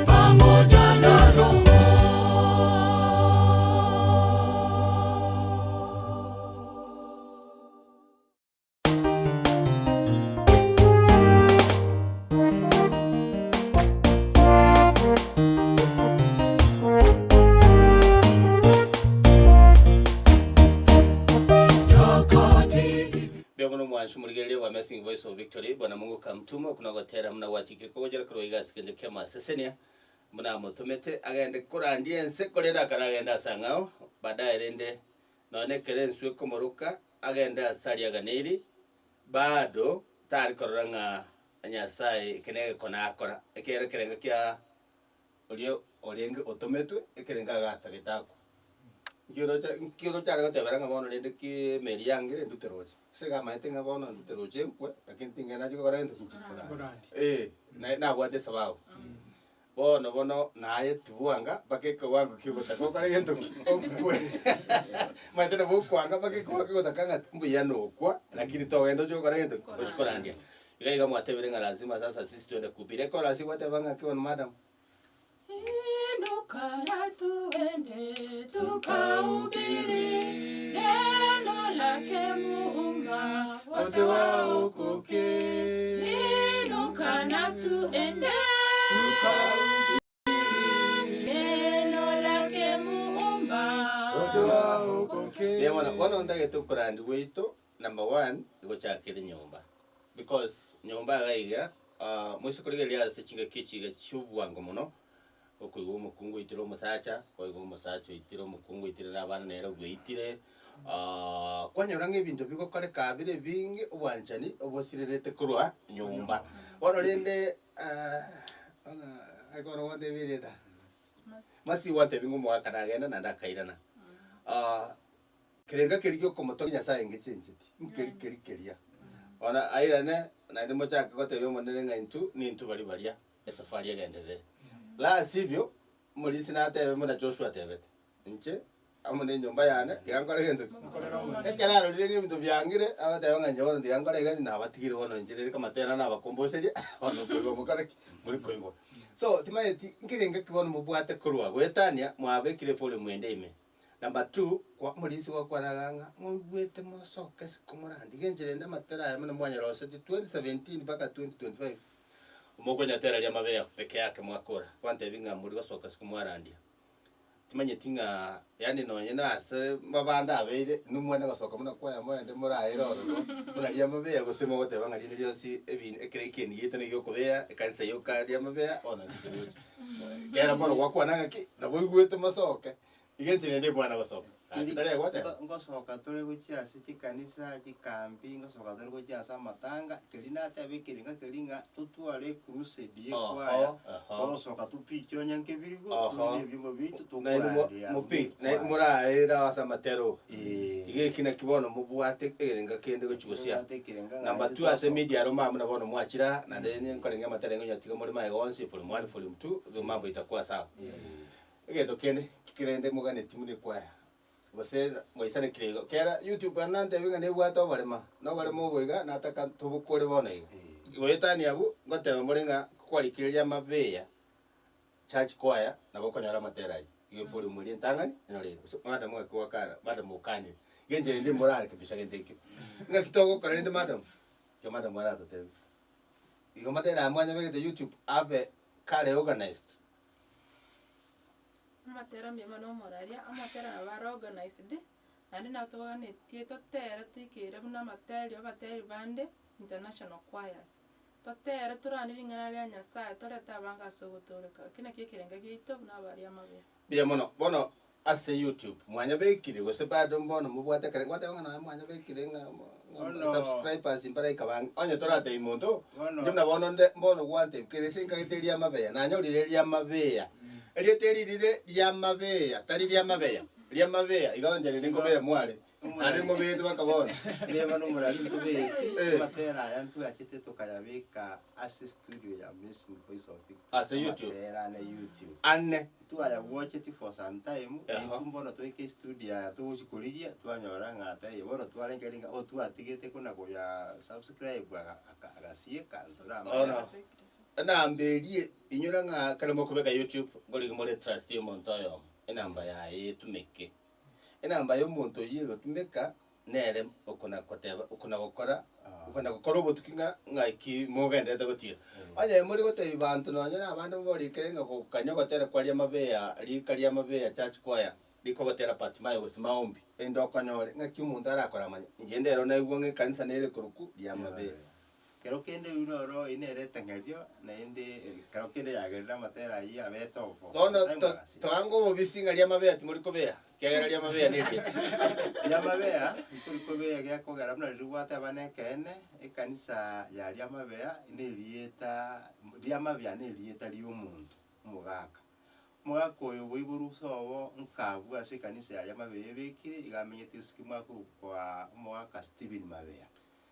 pamoja na Roho. Mbuya mono mwanche omorigereria bwa Amazing Voice of Victory, Bwana Mungu kamtuma okuna gotera muna gwatikire kogojera korwa iga ase ekerengo kia amasesenia buna amotomete agende korandia ense korende akaragende ase ang'ao baadaye rende nonye ekero enswe ekomoroka agende ase aria aganeirie bado tari korora ng'a Nyasaye eke negekone akora ekero ekerengo kia oria orenge otometwe ekerengo agatagete akwe. Nki oroche nki oroche are gotebera ng'a bono rende ki emeri yangire ndute roche. Ase iga amaete ng'a bono ndute roche nkwe, lakini ting'enda nachia gokora gento ki? Chikorandi. Eh, naye nabwate esababu. Bono bono naye tibwanga mpaka ekewango kiogotaka okore gento ki? Okwe. Omanyete nabo okwanga mpaka ekewango kiogotaka ng'a mbuya nokwa, lakini togenda oche gokora gento ki? Ochi korandia. Iga iga mwatebire ng'a lazima sasa sisi twende kuhubiri. Ekero ase gwateba ng'aki bono madam? Inuka na tuende tukahubiri neno lake Muumba, wote waokoke. Inuka na tuende Tukahubiri neno lake Muumba, wote waokoke. Mbuya mono. Bono ntagete okorandi gwaito number one gochakera enyomba because nyomba iga iga moise korigereria ase chingaki echi iga chi'obwango mono, okoigwa omokungu oitire omosacha, kwaigwa omosacha oitire omokungu oitire na abana nere bweitire, kwanyora ng'a ebinto bigokoreka bire ebinge obwanchani obosirerete korwa nyomba. Bono rende bono ekero goteba erieta Mercy gwantebia ng'a omogaka nagenda naende akairana. Kerenga keria giokomotogia Nyasae ngechencheti, nkeri keri keria. Bono airane, naende mochake gotebia Omonene ng'a intwe nintwe baria baria esafari egenderere. La sivyo, omorisia natebe buna Joshua atebete, inche amo na enyomba yane tiga nkore gento ki? Ekero arorire ng'a ebinto biangire, agoteba ng'a inche bono tiga nkore iga, nabatigire bono inche rende amatera nabakomboseria, bono okoigwa mokore ki? Mori koigwa. So timanyeti nkerenga ki bono mobwate korwa goetania mwabekire evolume ende ime. Number two, kwa omorisia gwakwanaga ng'a moigwete mosoke isiko morandige enchera ende amatera aya buna mwanyarosetie 2017 mpaka 2025, mokonyateraria amabe peke yake mwakora, gwantebi ng'a mori gosoka isiko mwarandia. Timanyeti ng'a yaani nonye na ase mabande abeire, inwe mwane gosoka buna kwaya moende moraere ororo, buna riamabea gose mogoteba ng'a rinde rionsi ebi ekere ekieni giaito nigo giokobea, ekanisa yoka riamabea, bono nki Ekero bono gwakwana ng'aki, nabo oigwete mosoke, iga enchera ende mwana gosoka. Gaki tari egoteba. Ngosoka tore gochia ase chikanisa, chikambi, ngosoka tore gochia ase amatanga, keria nateba ekerenga keria ng'a totware ecrusade ya ekwaya, Oho, oho. togosoka topiche onye nkebirigo, Oho. tore na ebiombe biaito Naende mo- tokorandia mopi abwo naende ekwaya. moraere ase amatera oka. Eeh. Iga eki naki bono mobwate ekerenga kende gochia gosia. Tobwate ekerenga ng'a Number naende two ase twasoka. media aro mambuna bono mwachire aa, naende nkorenge amatera ng'a tiga more magega onsi, volume one, volume two, igo mambo itakuwa sawa. Egento kende, kerende moganeti buna ekwaya, gose mwaisanekire igo, kera youtube ere nantebie ng'a nebwate oborema, na oborema obo iga nataka tobokore bono iga. Goetania abwo, ngoteba more ng'a kwarikire amabeya, church choir, nabo okonyora amatera aywo, igo evolume eria entang'ani, nero ere. Gose madam ng'aki gwakara, madam okanire, iga enchera ende morarekebisha gento ekio. Ng'aki togokora rende madam? Ekio madam aratotebie. Igo amatera aya mwanyabegete youtube abe kare organized. Amatera mbuya mono omoraria, amatera nabo are organised, naende nabo tobaganetie totere toikere buna amateri abateri bande international choirs. Totere toranie ring'ana ria Nyasaye, torete abange ase ogotooreka. Eki nakio ekerenga giaito buna abaria amabera. Mbuya mono. Bono ase youtube mwanyabekire gose bado mbono mobwate ekere gwateba ng'a nonya mwanyabekire ng'a Bono- subscribers mbaraika bange onye toratebi monto Bono- inche buna bono nde mbono gwantebi kere ase nkagete riamabeya nanyorire riamabeya erieta eri rire riamabeya tari riamabeya riamabeya iga onye rende nkobeya mware Naende mobeete baka bono. Neba nomorari ntobeeti, Eh. amatera aya ntwachete tokayabeka ase studio ya Amazing Voice of Victory. Ase YouTube? Amatera ane YouTube. Ane. Twayawatcheti for some time, Eho. intwe mbono twaika estudio aya togochi korigia, twanyora ng'a taiyo. Bono twarenge ng'a otwatigete kona koya subscribe aga aka agasieka ntoramanya. Bono, enamba eria, inyora ng'a ekero mokobeka YouTube, nkorigia more trust ya omonto oyomo, enamba yaye etumeke. Enamba y'omonto oyio egotumeka nere okona goteba okona gokora okona gokora obotuki ng'a ng'aki mogenderete gotira. Onye more gotebia banto nonye na abande mobarikere ng'a gokanya ogotera kwaria amabeya rika ria amabeya church choir rikogotera Bartimayo gose maombi ende okonyore ng'aki omonto arakore amanye. Inche ndero naigwa ng'a ekanisa nere ekorokwa ria amabeya. Kero kende oyio noro oyio nere eteng'erio, naende kero kende yagerire amatera ayio abete obo. Bono Nyasae to- mwagasie. toanga obobisi ng'a riamabeya timori kobea, ekiagera riamabeya neriaito. Riamabeya ntori kobea gekogera buna riria gwateba nekeene, ekanisa ya riamabeya nerieta riamabeya nerieta riomonto omogaka. Omogaka oyo boiboru sobo nkabua ase ekanisa yaria Mabeya ebekire, iga amenyete esike mwakorokwa omogaka Stephen Mabeya.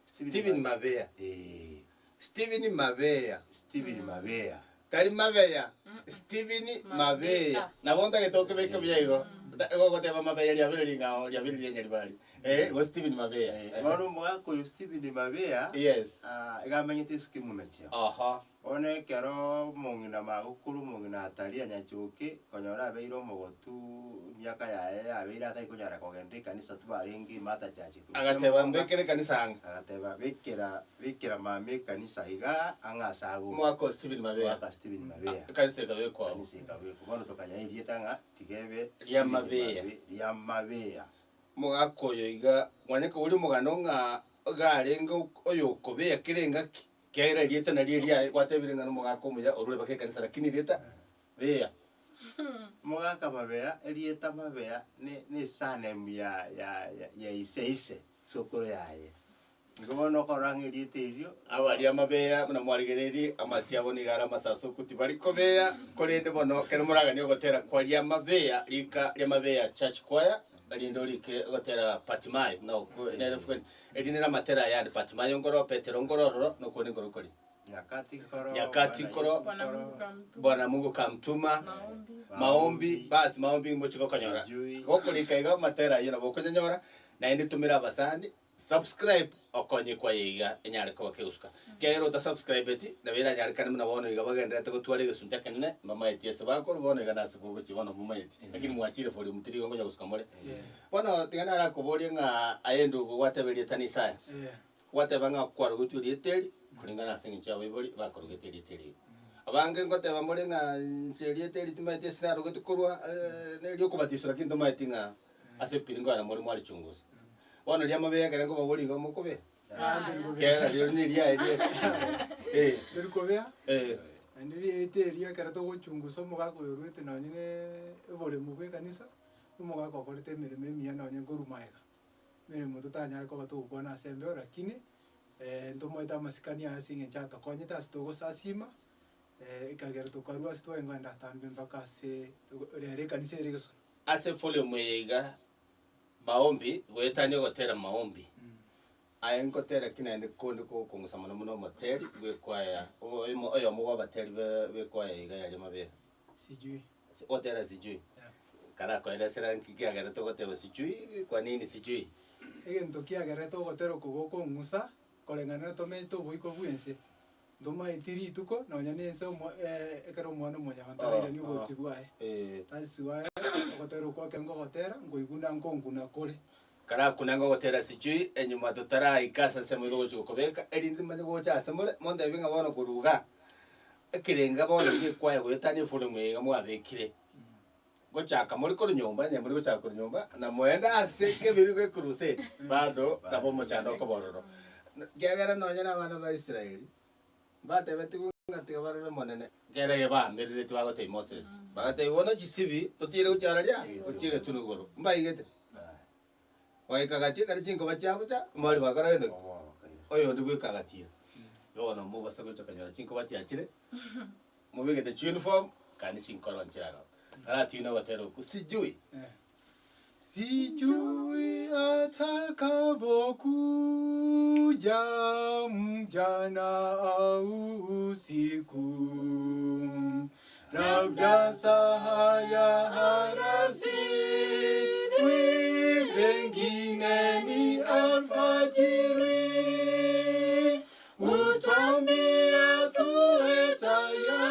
Stephen Mabeya. Eeh. Stephen Mabeya. Stephen Mabeya. Tari Mabeya, Stephen Mabeya. Nabo ntagete okebeke buya igo. Igo ogoteba Mabeya riabere ring'ao, riabere ria Nyaribari. Eh, igo Stephen Mabeya. Eh, bono omogaka oyo Stephen Mabeya, Yes. ah, iga amenyete esike Mumecheo. Oho. Bono ekero omong'ina magokoro omong'ina Atalia nyachoke, konyora abeire omogotu emiaka yaye yabeire atari konyara kogenda ekanisa tibarenge Martha Church korwa Agateba, Kiamokong'a. Mbekere ekanisa ang'e. Agateba, Bekera, bekera mama ekanisa igaa ang'e ase agocha. Omwaka o Stephen Mabeya. Omwaka Stephen Mabeya. Ekanisa ekabekwa agwo. Ekanisa ekabekwa. Bono tokanyora erieta ng'a tiga ebe Ria Stephen Mabeya. Mabe- ria Mabeya. Omogaka oyo iga, mwanya koboria omogano ng'a iga arenge oyokobea kera engaki. Kiagera erieta nario eriaye, gwatebire ng'a nomogaka omuya orure mpaka ekanisa, lakini erieta Beya. Omogaka Mabeya, erieta Mabeya ne ne esurname ya ya ya ise ise, sokoro yaye. Igo bono okorora ng'a erieta erio. Abaria amabeya buna mwarigereiri, amasio abo nigo are amasasoku, tibari kobeya, korende bono ekero moraganie ogotera kwaria amabeya, rika ri'amabeya church choir, Erinde orike ogotera Patimayo, na okwo nere fwe, eri nere amatera aya ande Patimayo nkoro, Petero nkoro ororo, na okonde nkoro koria. Nyakati nkoro, Nyakati nkoro, Bwana Mungu kamtuma. Bwana Mungu kamtuma, Maombi. maombi, basi maombi ngochi gokonyora. Sijui. Gokorika iga amatera ayio nabo okonyanyora, naende tumera abasani, Subscribe okonye kwaye iga enyare koba kegusuka. Ekiagera ota subscribeti nabo eranyarekane buna bono iga bagendererete gotwara egesunte ekenene mbamaeti ase bakorwa bono iga nase bogochia bono momaeti. Lakini mwachire volume tiri igo nkonya gosuka more. Bono tiga narakoborie ng'a aye ndugu gwateba erieta na Isaya. Gwateba ng'a kwarogetwe erieta eri korengana ase eng'encho ya abaibori bakorogete erieta eri iga. Abange ngoteba more ng'a inche erieta eri timaeti ase narogetwe korwa neriokobatiswa lakini tomaeti ng'a Ase pi nigo more mwarichungusa. Bono riria amabe ekere nkobaboria igo mokobea. Kiagera rirorio neriaye rieka. Eh. Tori kobea, Eh. naende riaete erio ekero togochungusa omogaka oyo orwete nonye na oboremo bwa ekanisa, omogaka okorete emeremo emiya nonye nkorwa magega. Emeremo totanyare koba togokwana ase embeo lakini, ntomoete amasikani aye ase eng'encho atokonyete ase togosasima, ekagera tokarwa ase twaye ngoenda atambe mpaka ase rero ekanisa ere egesona. Ase volume eye iga, maombi, goetania ogotera maombi, aye nkotera ki naende konde kogokong'usa mono buna omoteri bw'ekwaya, oyomo oyomo bw'abateri be b'ekwaya iga yaria mabera? Sijui. Ogotera sijui? Yeah. Karakoeresera nki kiagerete ogoteba sijui, kwa nini sijui? Egento kiagerete ogotera oko gokong'usa, koreng'ana na tomenyete oboiko bw'ense, Ntomaeti rituko nonya nense omo ekero Omwana o Mwanyabanto arairanie oboti bwaye. That's why ogotera okwo ekero nkogotera, nkoiguna nkonguna kore. Karakune ngogotera sijui enyuma totaraika ase ensemo iga ogochia gokobeka, erinde timanye gocha ase more, montebie ng'a bono korwa igaa, ekerenga bono gekwaya goetania eforum eye iga mwabekire, ngochaka more korwa nyomba, onye more gochaka korwa nyomba, na moende ase ekebiri gia ecrusade, bado nabo omochando okoba ororo. Ekiagera nonye na abana ba Israeli, mbatebetigwe ng'a tiga barore Omonene. Ekero ere baamerereti bagotebia Moses, bagatebia, Bono chisibi totiire gochia araria, gochia egetunu igoro. Mbaigete. Bagaika gati ekero chinkoba chiabucha, mbare bakora gento ki? Oyonde bweka agatira. Bono mobasa gocha konyora chinkoba chiachire, mobegete chiuniform, kandi chinkoro nchire aroro. Karatiine ogotera okwo, sijui. Sijui atakapokuja mchana au usiku, labda saa ya alasiri, pengine ni alfajiri. Utwambia tuwe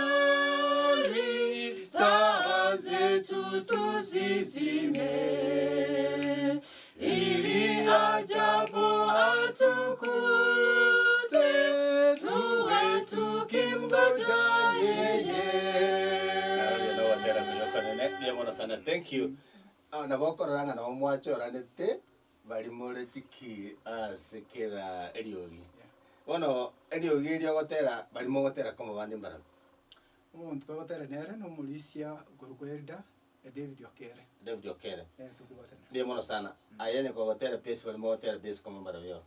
tayari, taa zetu tusizime, ili ajapo atukute, tuwe tukimgoja yeye. Naroria nogotera koria okonene, mbuya mono sana, thank you. Ah, nabo okorora ng'a nabo mwachoranete Bari more chiki ase kera eriogi. Bono eriogi erio ogotera bari mogotera komo bande mbarabwo. Omonto togotera nere nomorisia okorokwa Elder David Okere. David Okere. Nere tokogotera. Mbuya mono sana. Aye onye kogotera bass bari mogotera bass komo mbarabwo oro.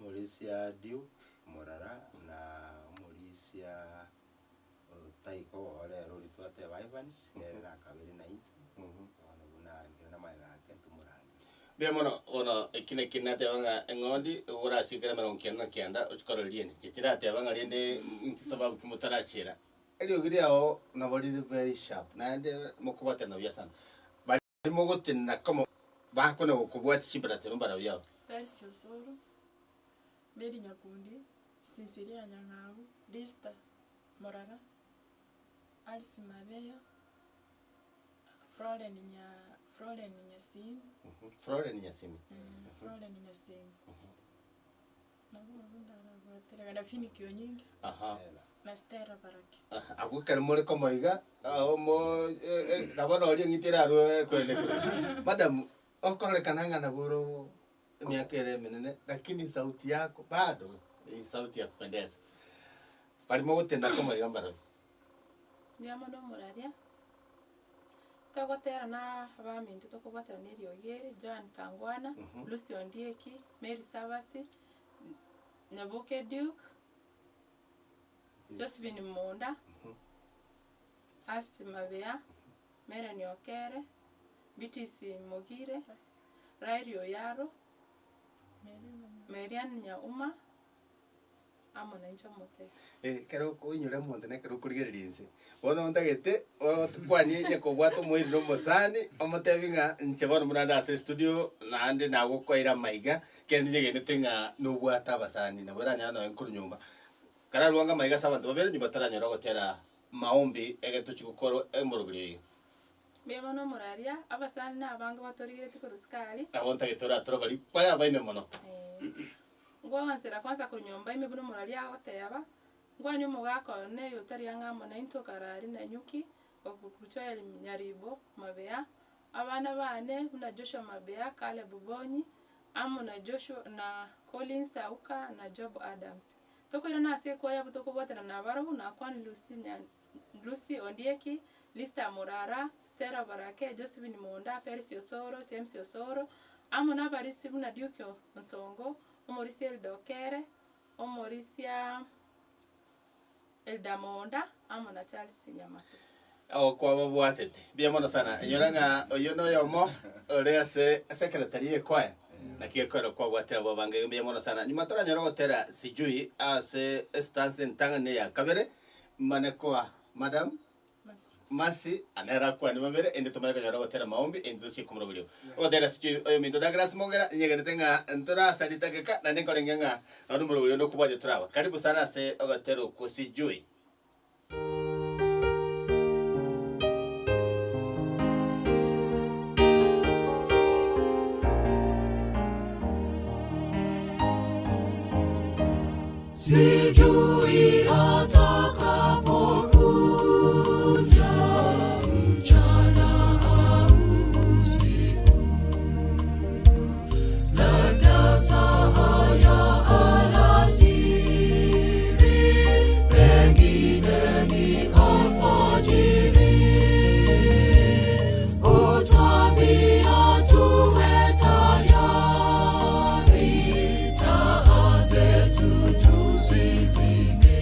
Omorisia Duke Morara na omorisia. Otaika rero oria twateba Evans, nere nakabere naintwe, bono buna ekero namaega ake ntomorangerie. Mbuya mono, bono eki naki nateba ng'a eng'ondi orasiekere emerongo kianda na kianda ochie korora riende. Inche tirateba ng'a rende inche sababu ki motarachiera. Eriogi riao nabo rire very sharp naende mokobwaterana buya sana. Baria mogotenena komo bakona gokobwatia chimbaratero mbarabwo aba. Percy Osoro, Mary Nyakundi, Cecilia Nyang'au, Lista Morara, Alice Mabeyo, Floren Nya Floren Nyasimi, Floren Nyasimi. Floren Nyasimi. Nabo abwo ndarabwatere na Finiki Onyinga Aha. na Stella Baraki. Aha, Abwo ekero more komoiga, omo nabo noria eng'iti erarwe ekoenekera. Madam, okororekana ng'a nabo ore emiaka ere emenene, lakini sauti yako bado ni sauti ya kupendeza. Baria mogotenda komoiga mbarabwo. Mbuya mono omoraria, togotera na abaminto tokobwatana na eriogi eri, Joan Kangwana, Lucy Ondieki, Mary Sabasi, Nyaboke Duke, Josephine Munda, Alice Mabeya, Melanie Okere, Beatrice Mogire, Raeli Oyaro, Marianne Nyauma, amo nainche omotebia. Ekero okoinyora omonto na ekero okorigereria inse, bono ntagete otokwanie onye kobwate omoiri na omosani, omotebi ng'a inche bono buna nde ase estudio, naende nagokoeire amaiga, kende nyegenete ng'a nobwate abasani, nabo oranyore nonye nkorwa nyomba. Kararwange amaiga ase abanto babere nyuma taranyore gotera maombi ege tochia gokora emoroberi oyo. Mbuya mono omoraria, abasani na abange batorigeretie korwa sukari. Nabo ntagete oratore baria bare abaime mono. Ngwansera kwansa korwa nyomba ime buna omoraria agoteba, Nkwanie omogaka one oyo otari ang'e amo naintwe karari na nyuki, Joel Nyaribo Mabeya, abana bane buna Joshua Mabeya, Caleb Bonyi, amo na Joshua na Collins Auka na Job Adams. Tokoirana ase ekwaya abwo tokobwatana nabarabwo, nakwane Lucy Nya Lucy Ondieki, Lista Morara, Stella Barake, Josephine Monda, Percy Osoro, James Osoro, amo nabarisia buna Duke Onsongo, omorisia Elda Okere, omorisia Elda Monda, amo na Charles Nyamate. Okwababwatete. Mbuya mono sana. Inyora ng'a oyio noyomo ore ase secretary y'ekwaya, naki gekorera kwabwatire abwo abange. Mbuya mono sana. Nyuma toranyore gotera sijui ase estanza entang'ani na eya kabere, mane koa madam Mercy nere akwane babere ende tomanye konyora ogotera maombi ende tochie komoroberio. Ogotera sijui oyominto Douglas Mongera nyegenete ng'a ntorasarie tageka naende nkorenge ng'a nonye omoroberio onde okobwatia toraba. Karibu sana ase ogotera okwo sijui. Sijui atakapokuja mchana au usiku, labda saa ya alasiri, pengine ni alfajiri. Utwambia tuwe tayari, taa zetu tusizime.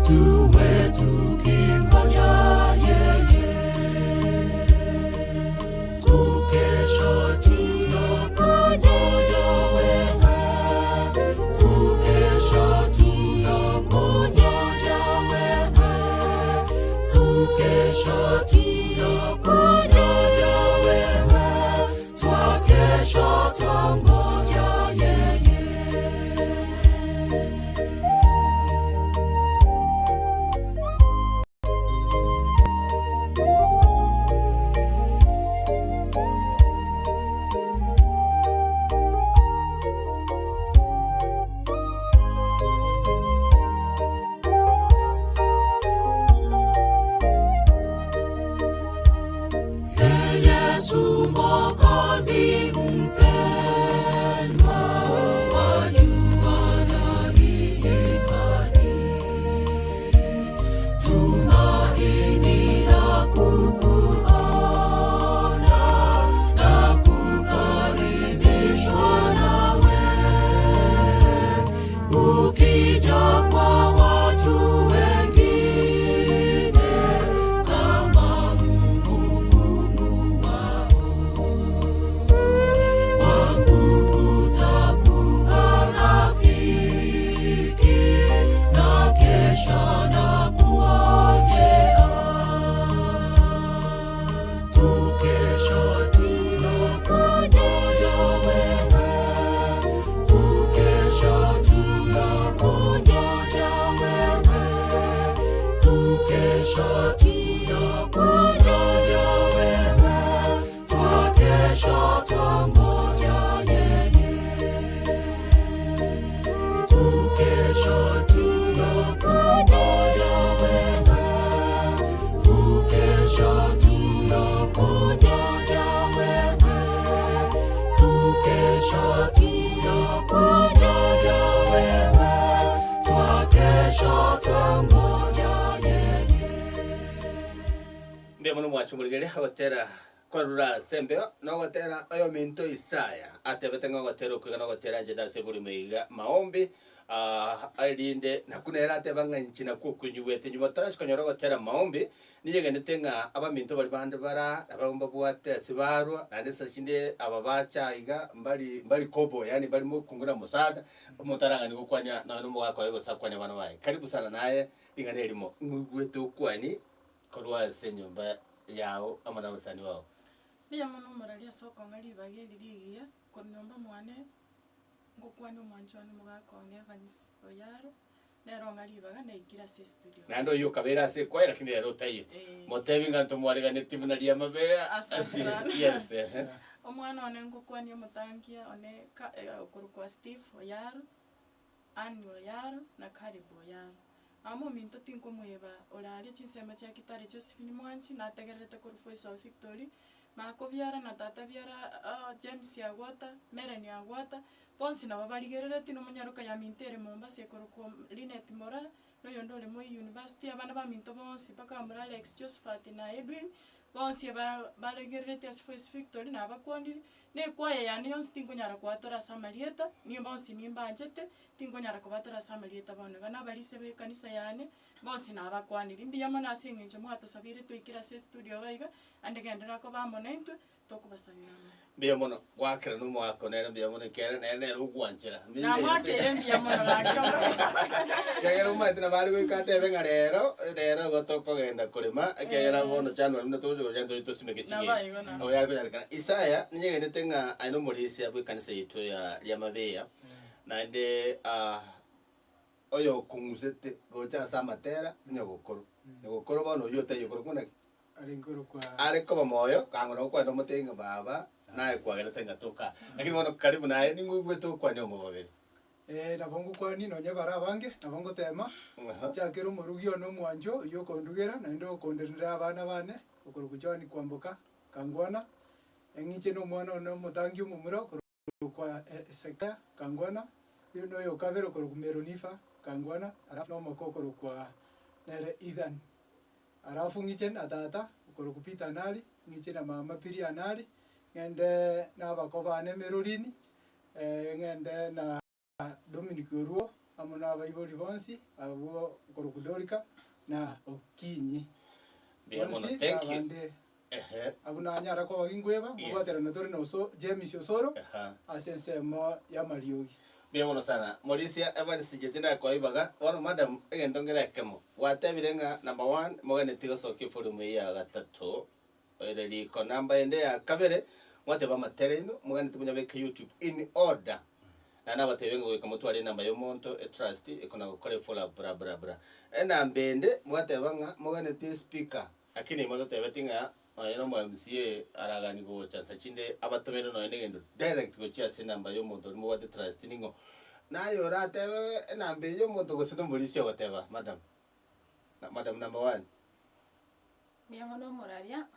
Tuwe tukimgoja yeye. Tukesha tunakungoja wewe, tukesha tunakungoja wewe, tukesha tunakungoja wewe, twakesha twangoja yeye. Ee Yesu Mwokozi mpendwa, wajua nalihifadhi tumaini la kukuona na kukaribishwa nawe, ukija kwa watu wengine kama mhukumu wao. Wangu utakuwa rafiki na kesha na kungojea. Tukesha tunakungoja wewe, tukesha tunakungoja wewe, tukesha tunakungoja wewe, twakesha twangoja yeye. Tukesha tunakungoja wewe, tukesha tunakungoja wewe, tukesha tunakungoja wewe, twakesha twangoja yeye. Mbuya mono mwachumuligeria agotera kwarura ase embeo, na ogotera oyo minto Isaya atebete ng'a ogotera okwo iga na ogotera nchete ase eborimo iga maombi ah, erinde nakwo nere ateba ng'a inche nakwo okonyiwete nyuma torachi konyora ogotera maombi, niyegenete ng'a abaminto baria bande bara nabarabwo mbabwate ase barwa, naende ase chinde aba bacha iga mbari mbari kobo yaani mbari mokungu na mosacha, omonto arang'ani gokwania nonye na omogaka oye gose akwanie abana baye. Karibu sana naye ring'ana erimo, ng'oigwete okwanie Korwa ase enyomba yao amo nabasani bao. Mbuya mono omorari ase okong'a ribaga eri rigiya, korwa nyomba mwane, ngokwania omwancho one omogaka one Evans Oyaro, nere ong'a ribaga naikire ase estudio. Naende oyio okabeire ase ekwaya lakini rero otaiyo. Eh. Motebi ng'a ntomwareganeti buna riamabea. Asante sana. Yes, ehe. Omwana one ngokwania omotangia one ka okorokwa Steve Oyaro, Ann Oyaro, na Caleb Oyaro. Amo ominto tinkomoeba ore aria chinsemo chia Kitale Josephine Mwanchi nategererete korwa Voice of Victory, makobiara na tata biara James Agwata, Melanie Agwata, bonsi nabo barigereretie na omonyaroka yaminto ere Mombasa ekorokwa Linet Moraa, na oyonde ore Moi University, abana baminto bonsi mpaka bamura Alex, Josephat na Edwin, bonsi aba barigereretie ase Voice Victory nabakwanire, na ekwaya yane yonsi tinkonyara koatora ase amarieta, nigo bonsi nimbanchete, Tinkonyara kobatora ase amarieta bono iga, na abarisia b'ekanisa yane bonsi nabakwanirie. Mbuya mono ase eng'encho mwatosabeire twaikire ase estudio iga iga, naende genderera koba amo naintwe, tokobasabera amaya. Mbuya mono, gwakera na omogaka one ere mbuya mono ekiagera nere nere ogwanchera. Namwakeire mbuya mono gaki omogaka. Ekiagera omanyete nabo are goika atebe ng'a rero, rero igo tokogenda korema, ekiagera bono January buna togocha gocha ntoche tosimeke ching'eni. Nabo igo nabo. Nabo yare konyarekana. Isaya, ninyegenete ng'a aye nomorisia bw'ekanisa yaito ya Riamabeya, Naende oyokong'usete gocha ase amatera nyogokoro, nyogokoro bono oyio otaiyo korokwa naki? Arenge korokwa. Are koba moyo, kang'o nabo kwenda omotebie ng'a baba, naye kwagerete ngatoka. Lakini bono karibu naye ning'o oigwete okwane omobabere. Eh, nabo ngokwania nonye bare abange, nabo ngotema, nchakere omorugi one omwancho oyio okondugera naende okonderera abana bane, okorokwa John Kwamboka Kangwana, eng'iche na omwana one omotangi omomura okorokwa. Korokwa Hesekia kangwana, oyo noyo o kabere okorokwa Meronifa kangwana, alafu na omoko okorokwa nere Ethan. Alafu ng'iche na tata okorokwa Peter Nari, ng'iche na mama Piria Nari, ng'ende na abako bane Merorini, ng'ende na Dominic Oruo. amo na abaibori bonsi, abwo okorokwa Dorika, na Okinyi. Mbuya mono, Bonsi na thank you. abande Ehe. abwo nanyara koba ginkweba, Yes. mobwaterano tore na Oso James Osoro, Aha. ase ensemo y'amariogi. Mbuya mono sana. Morisia Evans inche tindakoa ibaga, bono madam egento nkere ekemo, gwatebire ng'a number one, moganeti gosokia eforum eye ya gatato, ere riko. Number ende ya kabere, mwateba amatere aino, moganeti monyabeke youtube in order. Naende nabatebie ng'a goika motware enamba y'omonto, etrust, ekona gokora efollow up bra bra bra. Enamba ende, mwateba ng'a moganeti espeaker, lakini mototebeti ng'a nonye na omo MCA aragani gocha nsa chinde abatomere nonye na egento direct gochia ase enamba y'omonto oria mobwate trust ning'o. Naye oratebe enamba eye y'omonto gose nomorisia ogoteba madam, madam number one. Mbuya mono omoraria,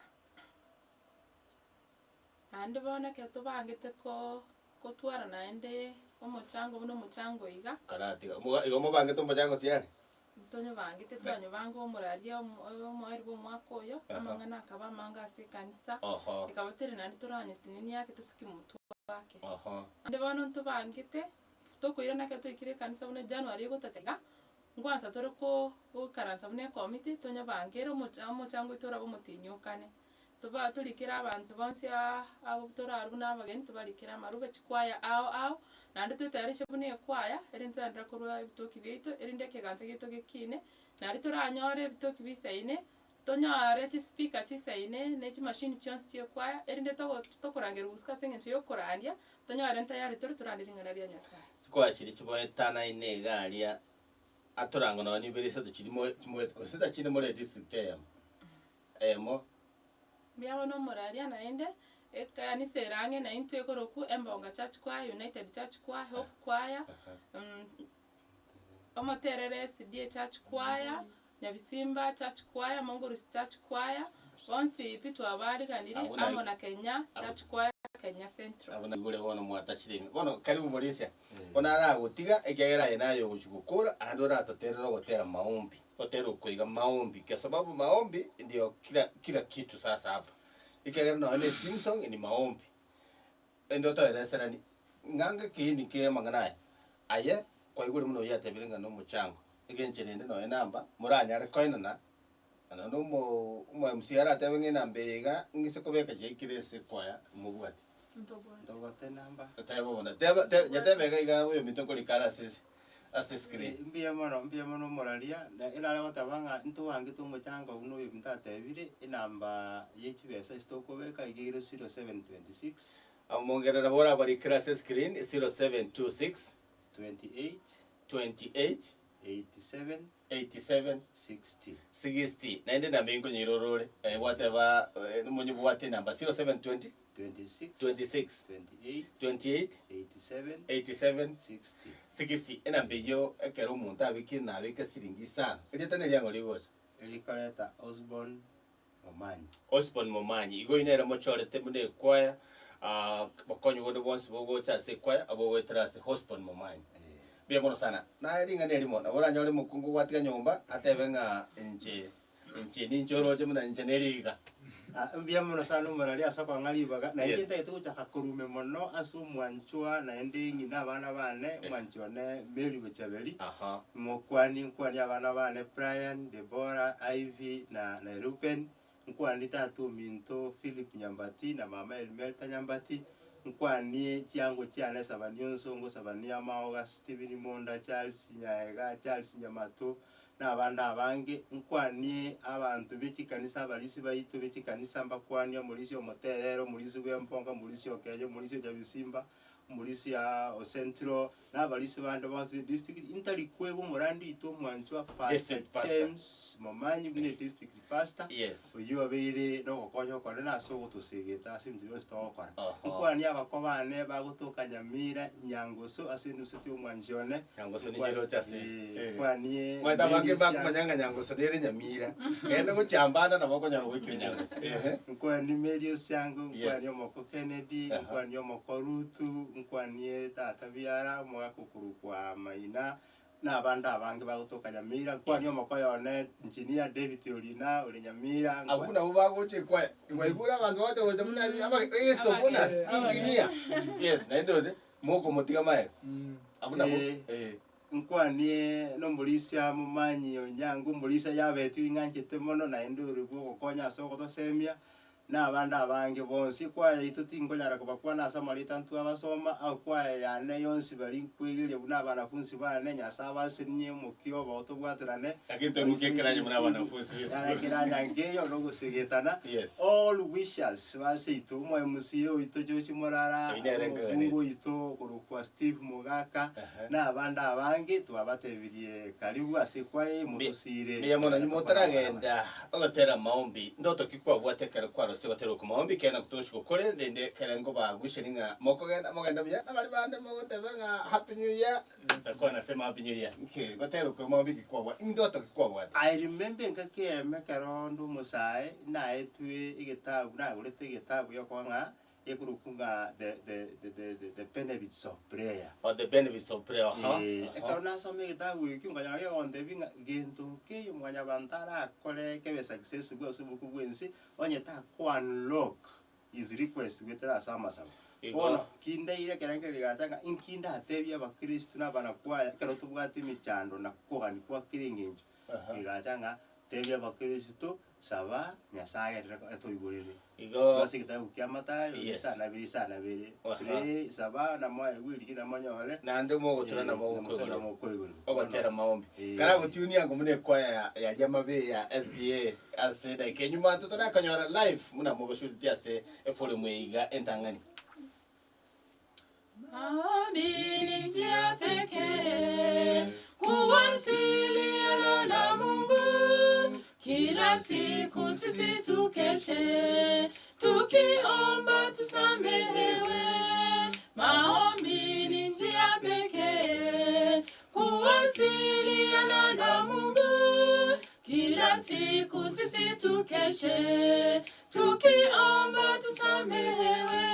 naende bono ekero tobangete ko kotwara naende omochango buna omochango iga. Karatiga, omoga igo mobangete omochango tiyari? Ntonyobangete twanyobanga omoraria omo omoerio bwa omwaka oyo, Aha. amang'ana akaba amange ase ekanisa, Oho. ekaba teri naende toranyetinenia ake tosuki motwe ake. Oho. Naende bono ntobangete, tokoirana ekero twaikire ekanisa buna January egotacha iga, nkwansa tore ko goikaransa buna ekomiti, tonyobangere omocha omochango oito orabe omotinyokane. Toba torikere abanto bonsi aa abwo torarwe buna abageni, tobarikere amarube chikwaya ao ao, naende toetayarishe buna ekwaya, erinde togenderere korwa ebitoki biaito, erinde ekegancha giaito gekine, nario toranyore ebitoki bisaine, tonyore chispeaker chisaine, na echimashini chionsi chia ekwaya, erinde togo tokorangerwa gosika ase eng'encho ya okorandia, tonyore ntayari tore torandie ring'ana ria Nyasaye. Chikwaya chiria chiboetanaine iga aria, atorango nonye ibere isato chiria moe chimoete gose chinde more edistrict eyemo. Eyemo. Mbuya bono omoraria naende, ekanisa ere ang'e naintwe ekorokwa Embonga Church Choir, United Church Choir, Hope Choir, Omoterere SDA Church Choir, Nyabisimba Church Choir, Mongorusi Church Choir, bonsi pi twabariganirie Abwo nari- amo na Kenya Church Choir, Kenya Central. Abwo naigure bono mwatachire ime. Bono karibu Morisia. Bono aragotiga, ekiagera aye naye ogochia gokora, naende oratoterere ogotera maombi, gotera okoiga maombi, kwa sababu maombi ndio kila kila kitu sasa hapa. Ekiagera nonya na etheme song ni maombi. Ende otoereserani, ng'a ngekeini ki amang'ana aya? Aye kwaigure buna oyio atebire ng'a nomochango, egenchera ende nonya namba, moranyare koenana, naende omo omo MC aratebe ng'a enamba eye iga, ng'ise kobeka chiaikire ase ekwaya, mobwate. Ntobwate. Ntobwate enamba. Teba bono, teba te nyetebe iga iga oyominto nkorika are ase ase screen. Mbuya mono, mbuya mono omoraria, na erare goteba ng'a ntobangete omochango buna oyominto atebire, enamba ye chibesa ase tokobeka iga ere 0726. Omongerera nabo orabarikere ase screen, 0726. 28. 28. 87. 87 60. 60 naende enamba eye nkonyeirora ore eh, gwateba eh, monyebwate enamba 0720 26. 26 28. 28 87. 87 60. 60 enamba eyio ekero omonto abekire nabeke siringi isano erieta neriang'o rigocha Erikoreta Osborn Momanyi. Osborn Momanyi igo oyio nere mochorete buna ekwaya ah, bokonyi bonde bwonsi bogocha ase ekwaya abogoetera ase Osborn Momanyi Mbuya mono sana. Naye ring'ana erimo, nabo oranyore omokungu gwatiga nyomba atebe ng'a inche, inche ninche oroche buna inche neriga. Ah, mbuya mono sana omorari ase okong'a ribaga, na inche Yes. ntagete gochaka korume mono ase omwanchwa naende ng'ina abana bane, omwanchi one Mary Bochaberi, Aha. mokwani nkwani abana bane Brian, Deborah, Ivy na na Reuben, Nkwanie tata ominto Philip Nyambati na mama Elimelta Nyambati, nkwanie chiango chiane Sabani Onsongo, Sabani Amaoga, Stephen Monda, Charles Nyaega, Charles Nyamato, na abande abange, nkwanie abanto be chikanisa abarisia baito be chikanisa mbakwanie omorisia omoterere, omorisia bw'emponga, omorisia o Kenya, omorisia o Nyabisimba, omorisia o Central, na abarisia bande bonsi be district, intari kweba omorandi oito omwanchwa Pastor District pastor. James Momanyi buna edistrict pastor, Yes. oyio obeire nogokonya okonene ase ogotosegeta ase ebinto bionsi togokora. Oho. Nkwanie abakwa bane bagotoka Nyamira, Nyangoso ase enduseti y'omwanchi one. Nyangoso nigo eroche ase Eh, eh. nkwanie Omanyete abange Mary Sia- mbakomanya ng'a Nyangoso nere Nyamira, genda gochia Mbanda nabo okonyora goikire Nyangoso. Ehe. Nkwanie Mary Osiango, Yes. nkwanie omoko Kennedy, Aha. nkwanie omoko Ruth, nkwanie tata biara, omogaka okorokwa Maina, na abande abange bagotoka Nyamira, nkwanie Yes. omoko one engineer David Orina ore Nyamira, Abwo nabwo bagocha ekwaya, kwaigure abanto bagocha gocha buna aba egesto bonus, engineer. Yes, naende ore mokomotiga maega. Abwo nabwo Eh. eh. Nkwanie nomorisia momanyi onyango, omorisia yabetwe ing'anchete mono naende ore bwogokonya ase ogotosemia, na abande abange bonsi. Ekwaya yaito tinkonyara kobakwana ase amarieta ntwabasoma, au kwaya yane yonsi baria nkwegeria buna abanafunsi bane, Nyasae abasenie omokia obo tobwaterane. Lakini toimokie ekeranya buna abanafunsi b'esukuru. Ekeranya nkeiyo nogosegetana. Yes. All wishers baseito, omo MCA oito George Morara, Oyio nere omokungu nkaganeti. oito okorokwa Steve Mogaka, Aha. na abande abange twabatebirie karibu ase ekwaya eye motosiire. Mbuya mono nyuma otaragenda ogotera maombi ndoto ki kwabwate ekero kwarosete gotera oko maombi kere nako togochia gokore rende ekere nkobagwisheni ng'a mokogenda mogende buya nabari bande mogoteba ng'a happy new year ntakwana ase happy new year nki gotera oko maombi ki kwabwate ndoto ki kwabwate. I remember engaki eyemo ekero nde omosae naetwe egetabu nagorete egetabu giokoba ng'a Ekorokwa ng'a the, the, the, the, the, the benefits of prayer. Oh, the benefits of prayer. Aha, Eh, aha. ekero nasoma egetabu ekio nkanyora gegontebia ng'a gento nkeiyo mwanyabanto arakore kebe successful ase obogima bw'ense onye tako unlock his request goetera ase amasabo. Igo. Bono kindaire ekerengererio kegacha ng'a inki ndatebie abakristo na abanakwaya ekero tobwate emechando na kogania kwa kera eng'encho. Aha. Egacha ng'a tebia abakristo Saba Nyasae agenderere atoigorere. Igo Ase egetabu kia Mathayo, Yes. isano na bibere, isano na bibere. Aha. Pray, saba, namoegwe, rigia namonyore. Naende mogotura Eh, nabo namotura okoigorerwa. nabo okoigorerwa. Ogotera maombi. Eh. Kara gotunia ngo muna ekwaya ya yaria amabe ya SDA ase edaika enyuma totarakonyora live muna mogosurutia ase eforum eye iga entang'ani. Maombi ni njia pekee kuwasiliana na Mungu. Kila siku sisi tukeshe tukiomba tusamehewe. Maombi ni njia pekee kuwasiliana na Mungu. Kila siku sisi tukeshe tukiomba tusamehewe.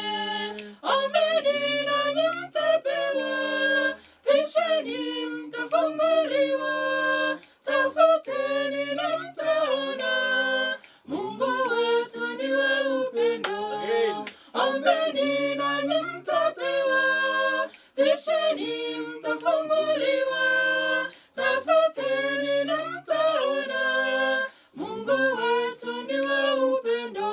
Ombeni nanyi mtapewa, bisheni mtafunguliwa, tafuteni na mtaona. Mungu wetu ni wa upendo. Again. Ombeni nanyi mtapewa, bisheni mtafunguliwa, tafuteni na mtaona. Mungu wetu ni wa upendo.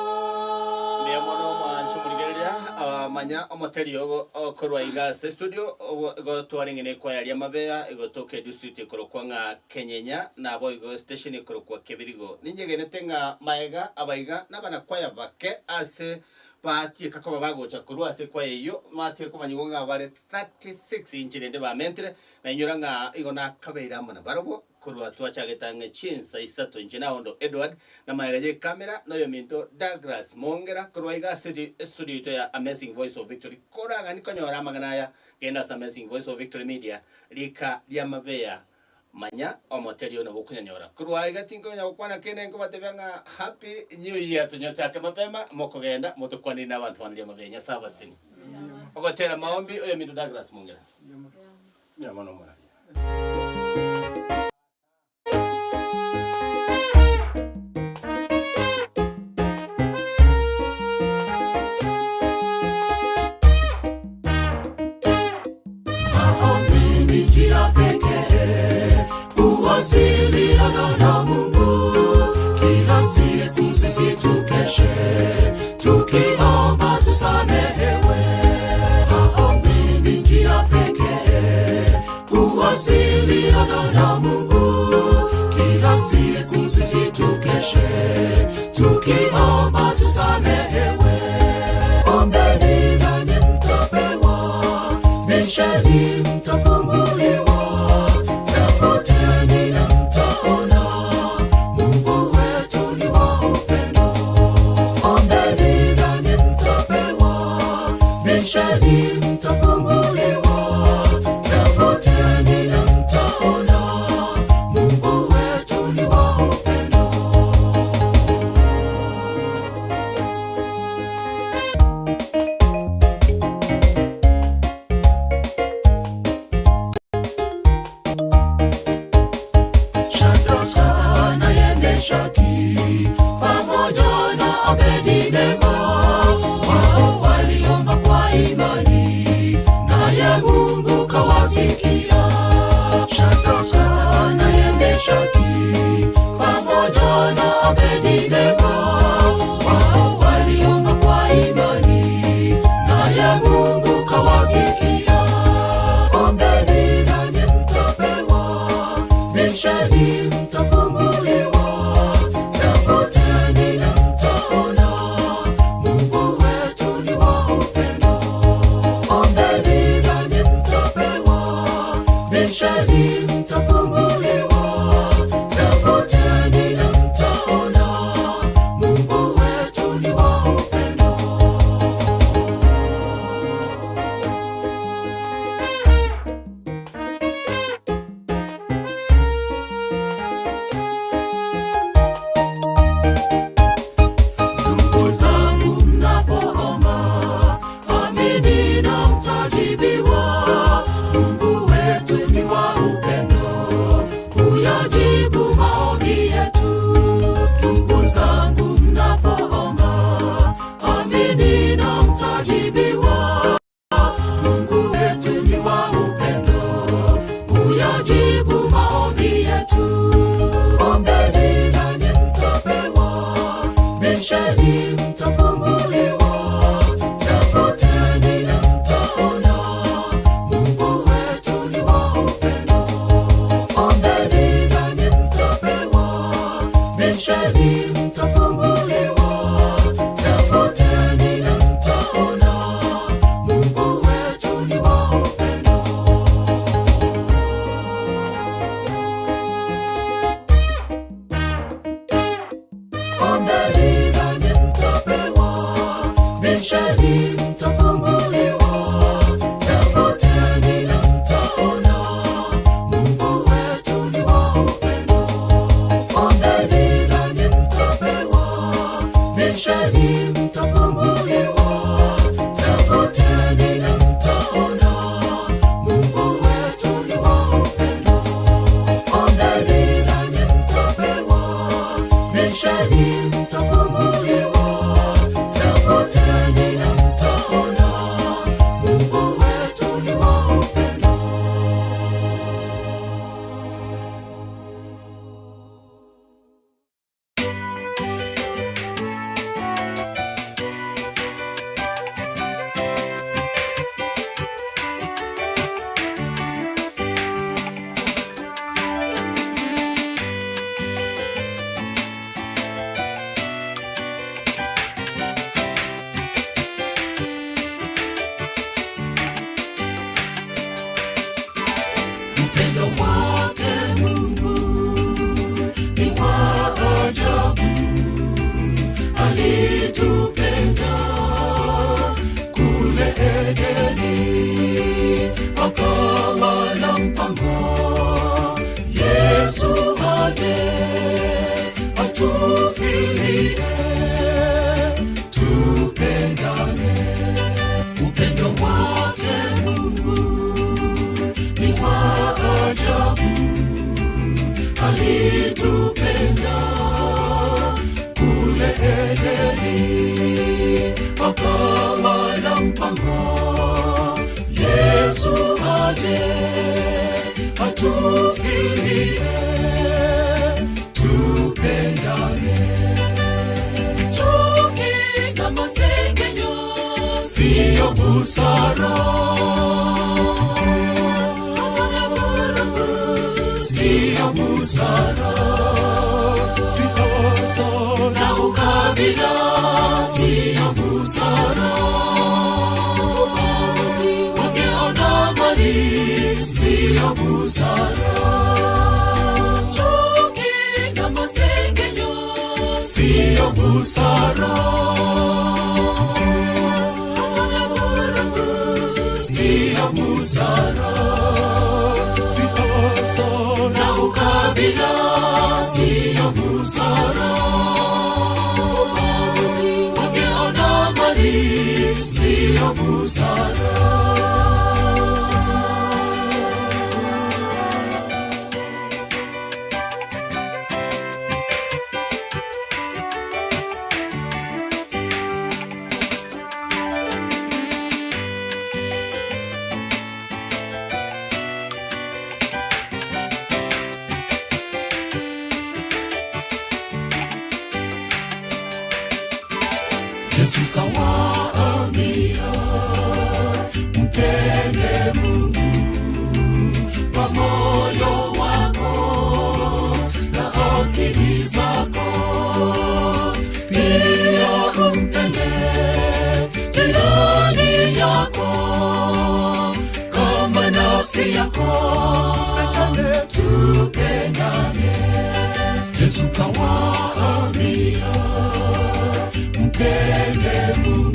Mbuya mono omwancho omorigereria, ah, manya omoteri ogo okorwa iga ase studio ogo igo twarenge na ekwaya ria Mabeya egotoka edistrict ekorokwa ng'a Kenyenya nabo igo estation ekorokwa Kebirigo. Ninyegenete ng'a maega abaiga nabanakwaya bake ase batieka koba bagocha korwa ase ekwaya eyio matiga komanyigwa ng'a bare 36 inche rende bamentire na inyora ng'a igo nakabeire amo nabarobwo Korwa twachagete ang'e chinsa isato inche na Ondo Edward, na magega y'ekamera noyominto Douglas Mongera korwa iga ase estudio yaito ya Amazing Voice of Victory. Koragani konyora amang'ana aya, genda ase Amazing Voice of Victory Media, rika ri'amabeya, manya omoteri one bokonyanyora. Korwa aiga tinkonya gokwana kende nkobatebia ng'a Happy New Year tonyochake mapema mokogenda motokwanire nabanto bane ri'amabeya. Nyasae abasenie. Ogotera maombi oyominto Douglas Mongera. Mbuya mono omoraria. Maombi ni njia pekee kuwasiliana na Mungu. Kila siku sisi tukeshe tukiomba tusamehewe. Maombi ni njia pekee kuwasiliana na Mungu. Kila siku sisi tukeshe tukiomba tusamehewe. Ombeni nanyi mtapewa, bisheni mtafunguliwa, tafuteni na mtaona. Mungu wetu ni wa upendo. Ombeni nanyi mtapewa, bisheni mtafunguliwa, tafuteni na mtaona. Mungu wetu ni wa upendo. Shadraka naye Meshaki pamoja na Abednego wao waliomba kwa imani, naye Mungu kawasikia. Abednego, wao waliomba kwa imani, naye Mungu kawasikia. Ombeni nanyi mtapewa, bisheni mtafunguliwa, tafuteni na mtaona, Mungu wetu ni wa upendo. Ombeni nanyi mtapewa, bisheni mtafunguliwa, tafuteni na mtaona, Mungu wetu ni wa upendo. Ndugu zangu mnapoomba, amini na mtajibiwa. Mungu wetu ni wa upendo, huyajibu maombi yetu. Ndugu zangu mnapoomba, amini na mtajibiwa. Mungu wetu ni wa upendo, huyajibu maombi yetu. Ombeni nanyi mtapewa, bisheni mtafunguliwa, tafuteni na mtaona, Mungu wetu ni wa upendo. Ombeni nanyi mtapewa, bisheni mtafunguliwa, tafuteni na mtaona, Mungu wetu ni wa upendo. Ombeni nanyi mtapewa, bisheni mtafunguliwa, tafuteni na mtaona, Mungu wetu ni wa upendo. Ombeni nanyi mtapewa, bisheni mtafunguliwa, tafuteni na mtaona, Mungu wetu ni wa upendo. Ombeni nanyi mtapewa, bisheni mtafunguliwa, tafuteni na mtaona, Mungu wetu ni wa upendo. Upendo wake Mungu ni wa ajabu, alitupenda kule Edeni, akawa na mpango Yesu aje atufilie, tupendane. Upendo wake Mungu ni wa ajabu, alitupenda kule Edeni, akawa na mpango Yesu aje atufilie, tupendane. Chuki na masengenyo siyo busara, hata na vurugu siyo busara, na ukabila siyo busara, ubaguzi wa vyeo na mali siyo busara, chuki na masengenyo siyo busara, hata na vurugu siyo busara, na ukabila siyo busara, ubaguzi wa vyeo na mali siyo busara. Yesu kawaambia, mpende Mungu kwa moyo wako na akili zako, pia umpende jirani yako kama nafsi yako. Tupendane, Yesu kawaambia, mpende Mungu.